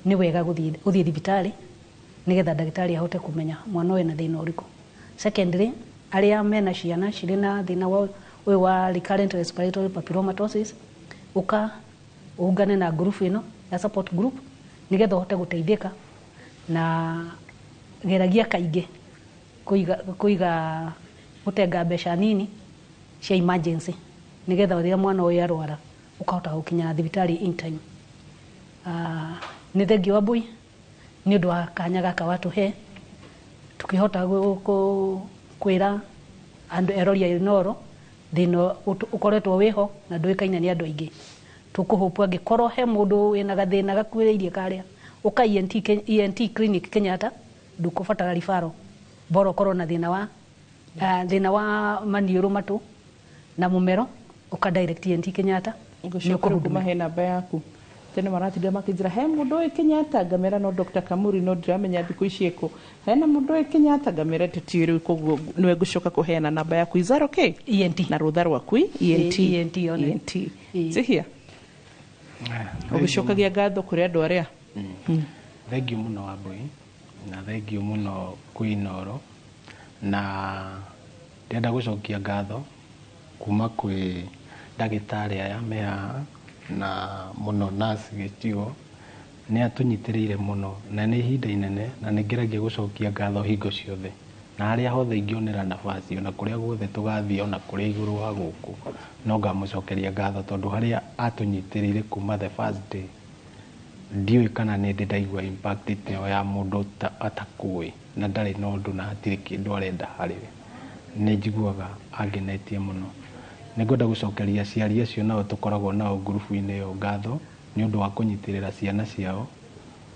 Speaker 4: nĩ wega gũthiĩ thibitarĩ nĩgetha ndagĩtarĩ ahote kũmenya mwana ũyũ na thĩna ũrĩkũ. Secondly, arĩa mena ciana cirĩ na thĩna wa ũyũ wa recurrent respiratory papillomatosis, ũka ũungane na group ĩno ya support group nĩgetha ũhote gũteithĩka, na geragia kaingĩ kũiga gũtenga mbeca nini cia emergency nĩgetha rĩrĩa mwana ũyũ arwara ũkahota gũkinya thibitarĩ in time. Nĩ thengiũ Wambui nĩ ũndũ wa kanya gaka watũhe tukĩhota kwĩra andũ erori a Inooro thĩna ũkoretwo wĩho na ndũĩkaine nĩ andũ aingĩ. Tũkũhũpwo angĩkorwo he mũndũ wĩna gathĩna gakuhĩrĩirie karĩa, ũka ENT, ENT clinic Kenyatta, ndũkũbatara referral, bora ũkorwo na thĩna wa maniũrũ, matũ na mũmero, ũka direct ENT Kenyatta.
Speaker 1: Ngũcoka rĩu kũmahe namba yaku. Tene maratinda makĩnjĩra he mũndũ ũyũ Kenyatta, ngamera no Dr. Kamuri, no ndiramenya thikũ ici ĩkũ. Hena mũndũ ũyũ Kenyatta, ngamera tũtiũĩ rĩu, koguo nĩwe ngũcoka kũheana namba yaku. Is that okay?
Speaker 4: ENT.
Speaker 1: Na rũtha rwaku ENT.
Speaker 4: ENT one.
Speaker 1: ENT. Njihia, ũgĩcokagia ngatho kũrĩ andũ arĩa.
Speaker 2: Thengiũ mũno Wambui, na thengiũ mũno kwĩ Inooro, na ndĩrenda gũcokia ngatho kuma kwĩ ndagĩtarĩ aya me haha, na mũno nurse Gĩchigo nĩ atũnyitĩrĩire mũno na nĩ ihinda inene, na nĩ ngeragia gũcokia ngatho hingo ciothe na harĩa hothe ingĩonera nafasi, ona kũrĩa guothe tũgathiĩ, ona kũrĩa igũrũ wa gũkũ, no ngamũcokeria ngatho tondũ harĩa atũnyitĩrĩire kuma the first day, ndiũĩ kana nĩ ndĩ ndaigua impact ĩyo ya mũndũ atakũĩ na ndarĩ na ũndũ na hatirĩ kĩndũ arenda harĩ we. Nĩ njiguaga angenetie mũno. Nĩ ngwenda gũcokeria aciari acio nao tũkoragwo nao ngurubu-inĩ ĩyo ngatho nĩ ũndũ wa kũnyitĩrĩra ciana ciao,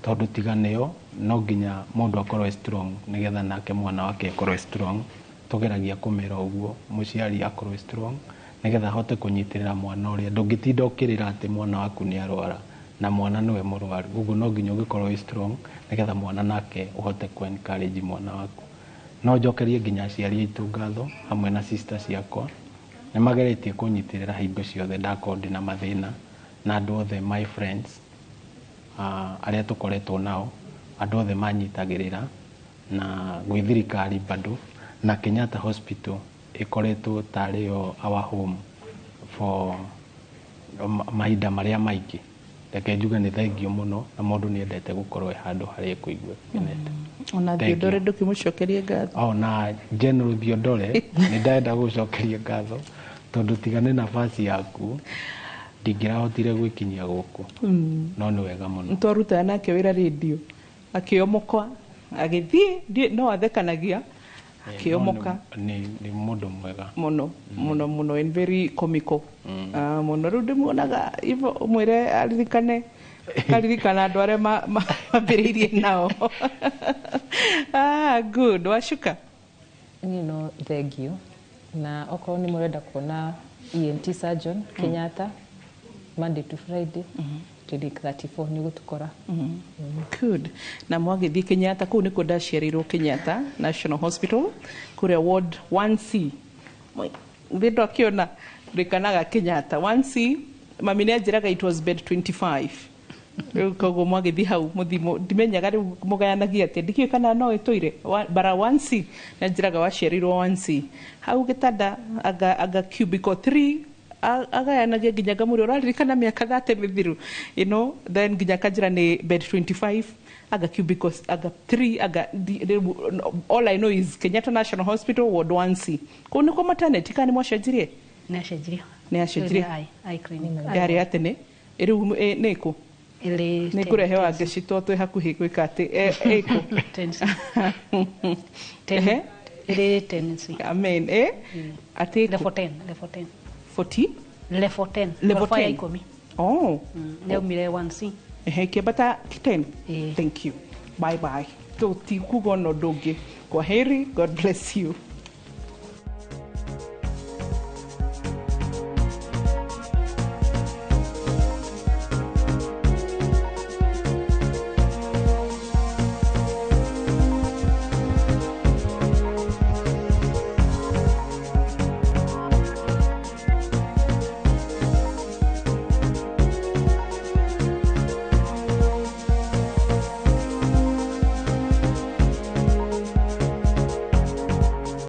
Speaker 2: tondũ tiga nĩo no nginya mũndũ akorwo e strong nĩgetha nake mwana wake akorwo e strong. Tũgeragia kũmera ũguo, mũciari akorwo e strong nĩgetha ahote kũnyitĩrĩra mwana ũrĩa. Ndũngĩtinda ũkĩrĩra atĩ mwana waku nĩ arwara na mwana nĩwe mũrwaru, ũguo no nginya ũgĩkorwo wĩ strong nĩgetha mwana nake ũhote kũ encourage mwana waku. No njokerie nginya aciari aitũ ngatho hamwe na sister ciakwa, nĩ mageretie kũnyitĩrĩra hingo ciothe ndakorwo ndĩna mathĩna, na andũ othe my friends, arĩa tũkoretwo nao, andũ othe manyitagĩrĩra, na gwĩ thirikari bado, na Kenyatta Hospital ĩkoretwo tarĩ yo our home for mahinda marĩa maingĩ. Reke njuge nĩ thengio mũno, na mũndũ nĩ endete gũkorwo e handũ harĩa ekũigua akenete.
Speaker 1: Ona
Speaker 2: Thank you.
Speaker 1: Theodore, ndũkĩmũcokerie ngatho.
Speaker 2: O na General Theodore nĩ ndenda gũcokeria ngatho tondũ tiga nĩ nafasi yaku ndingĩrahotire gwĩkinyia gũkũ, no nĩ wega mũno.
Speaker 1: Twarutaga nake wĩra rĩndio, akĩomoka agĩthiĩ, no athekanagia akĩomoka.
Speaker 2: Nĩ mũndũ mwega.
Speaker 1: Mũno mũno mũno, and very comical. Ah, mũno. Rĩu ndĩmuonaga ivo, ũmwĩre aririkane, karirikana andũ arĩa mambĩrĩirie nao. Ah, good. Wacuka.
Speaker 3: Niĩ no thengio, na okorwo nĩ mũrenda kuona ENT surgeon Kenyatta, Monday to Friday, clinic 34 nĩ gũtũkora.
Speaker 1: Good. Na mwagĩthiĩ Kenyatta, kũu nĩkuo ndaciarĩirwo, Kenyatta National Hospital, kũrĩa ward 1C. Thĩ ndakĩona rĩkanaga Kenyatta 1C, mami nĩ anjĩraga it was bed 25. Rĩu koguo mwagĩthiĩ hau mũthimo, ndimenyaga rĩu mũgayanagia atĩa, ndikĩũĩ kana no ĩtũire bara 1C. Nĩ anjĩraga waciarĩirwo 1C hau gĩtanda anga cubicle 3, agayanagia nginya ngamũria ũraririkana mĩaka 30 mĩthiru, then nginya akanjĩra nĩ bed 25, anga cubicle anga 3 anga rĩu, all I know is Kenyatta National Hospital ward 1C, kũu nĩkuo maternity, kana nĩ mwacenjirie?
Speaker 4: Nĩ acenjirie.
Speaker 1: Nĩ acenjirie.
Speaker 4: Eye clinic.
Speaker 1: Yarĩ ya tene, rĩu nĩ kũ?
Speaker 4: Ĩrĩ
Speaker 1: Nĩ ngũrehe wangeci to twĩ hakuhĩ gwĩka atĩ ĩkũ? Ehe.
Speaker 4: Ĩrĩ 10C.
Speaker 1: Amen. Atĩ
Speaker 4: Level 10, level 10.
Speaker 1: 40.
Speaker 4: Level 10.
Speaker 1: Level
Speaker 4: Ghorofa ya
Speaker 1: 10.
Speaker 4: 10.
Speaker 1: Oh.
Speaker 4: Nĩaumire 1C.
Speaker 1: Ehe, kĩambata 10. Thank you. Bye bye. Tũtikuga ona ũndũ ũngĩ. Kwa heri, God bless you.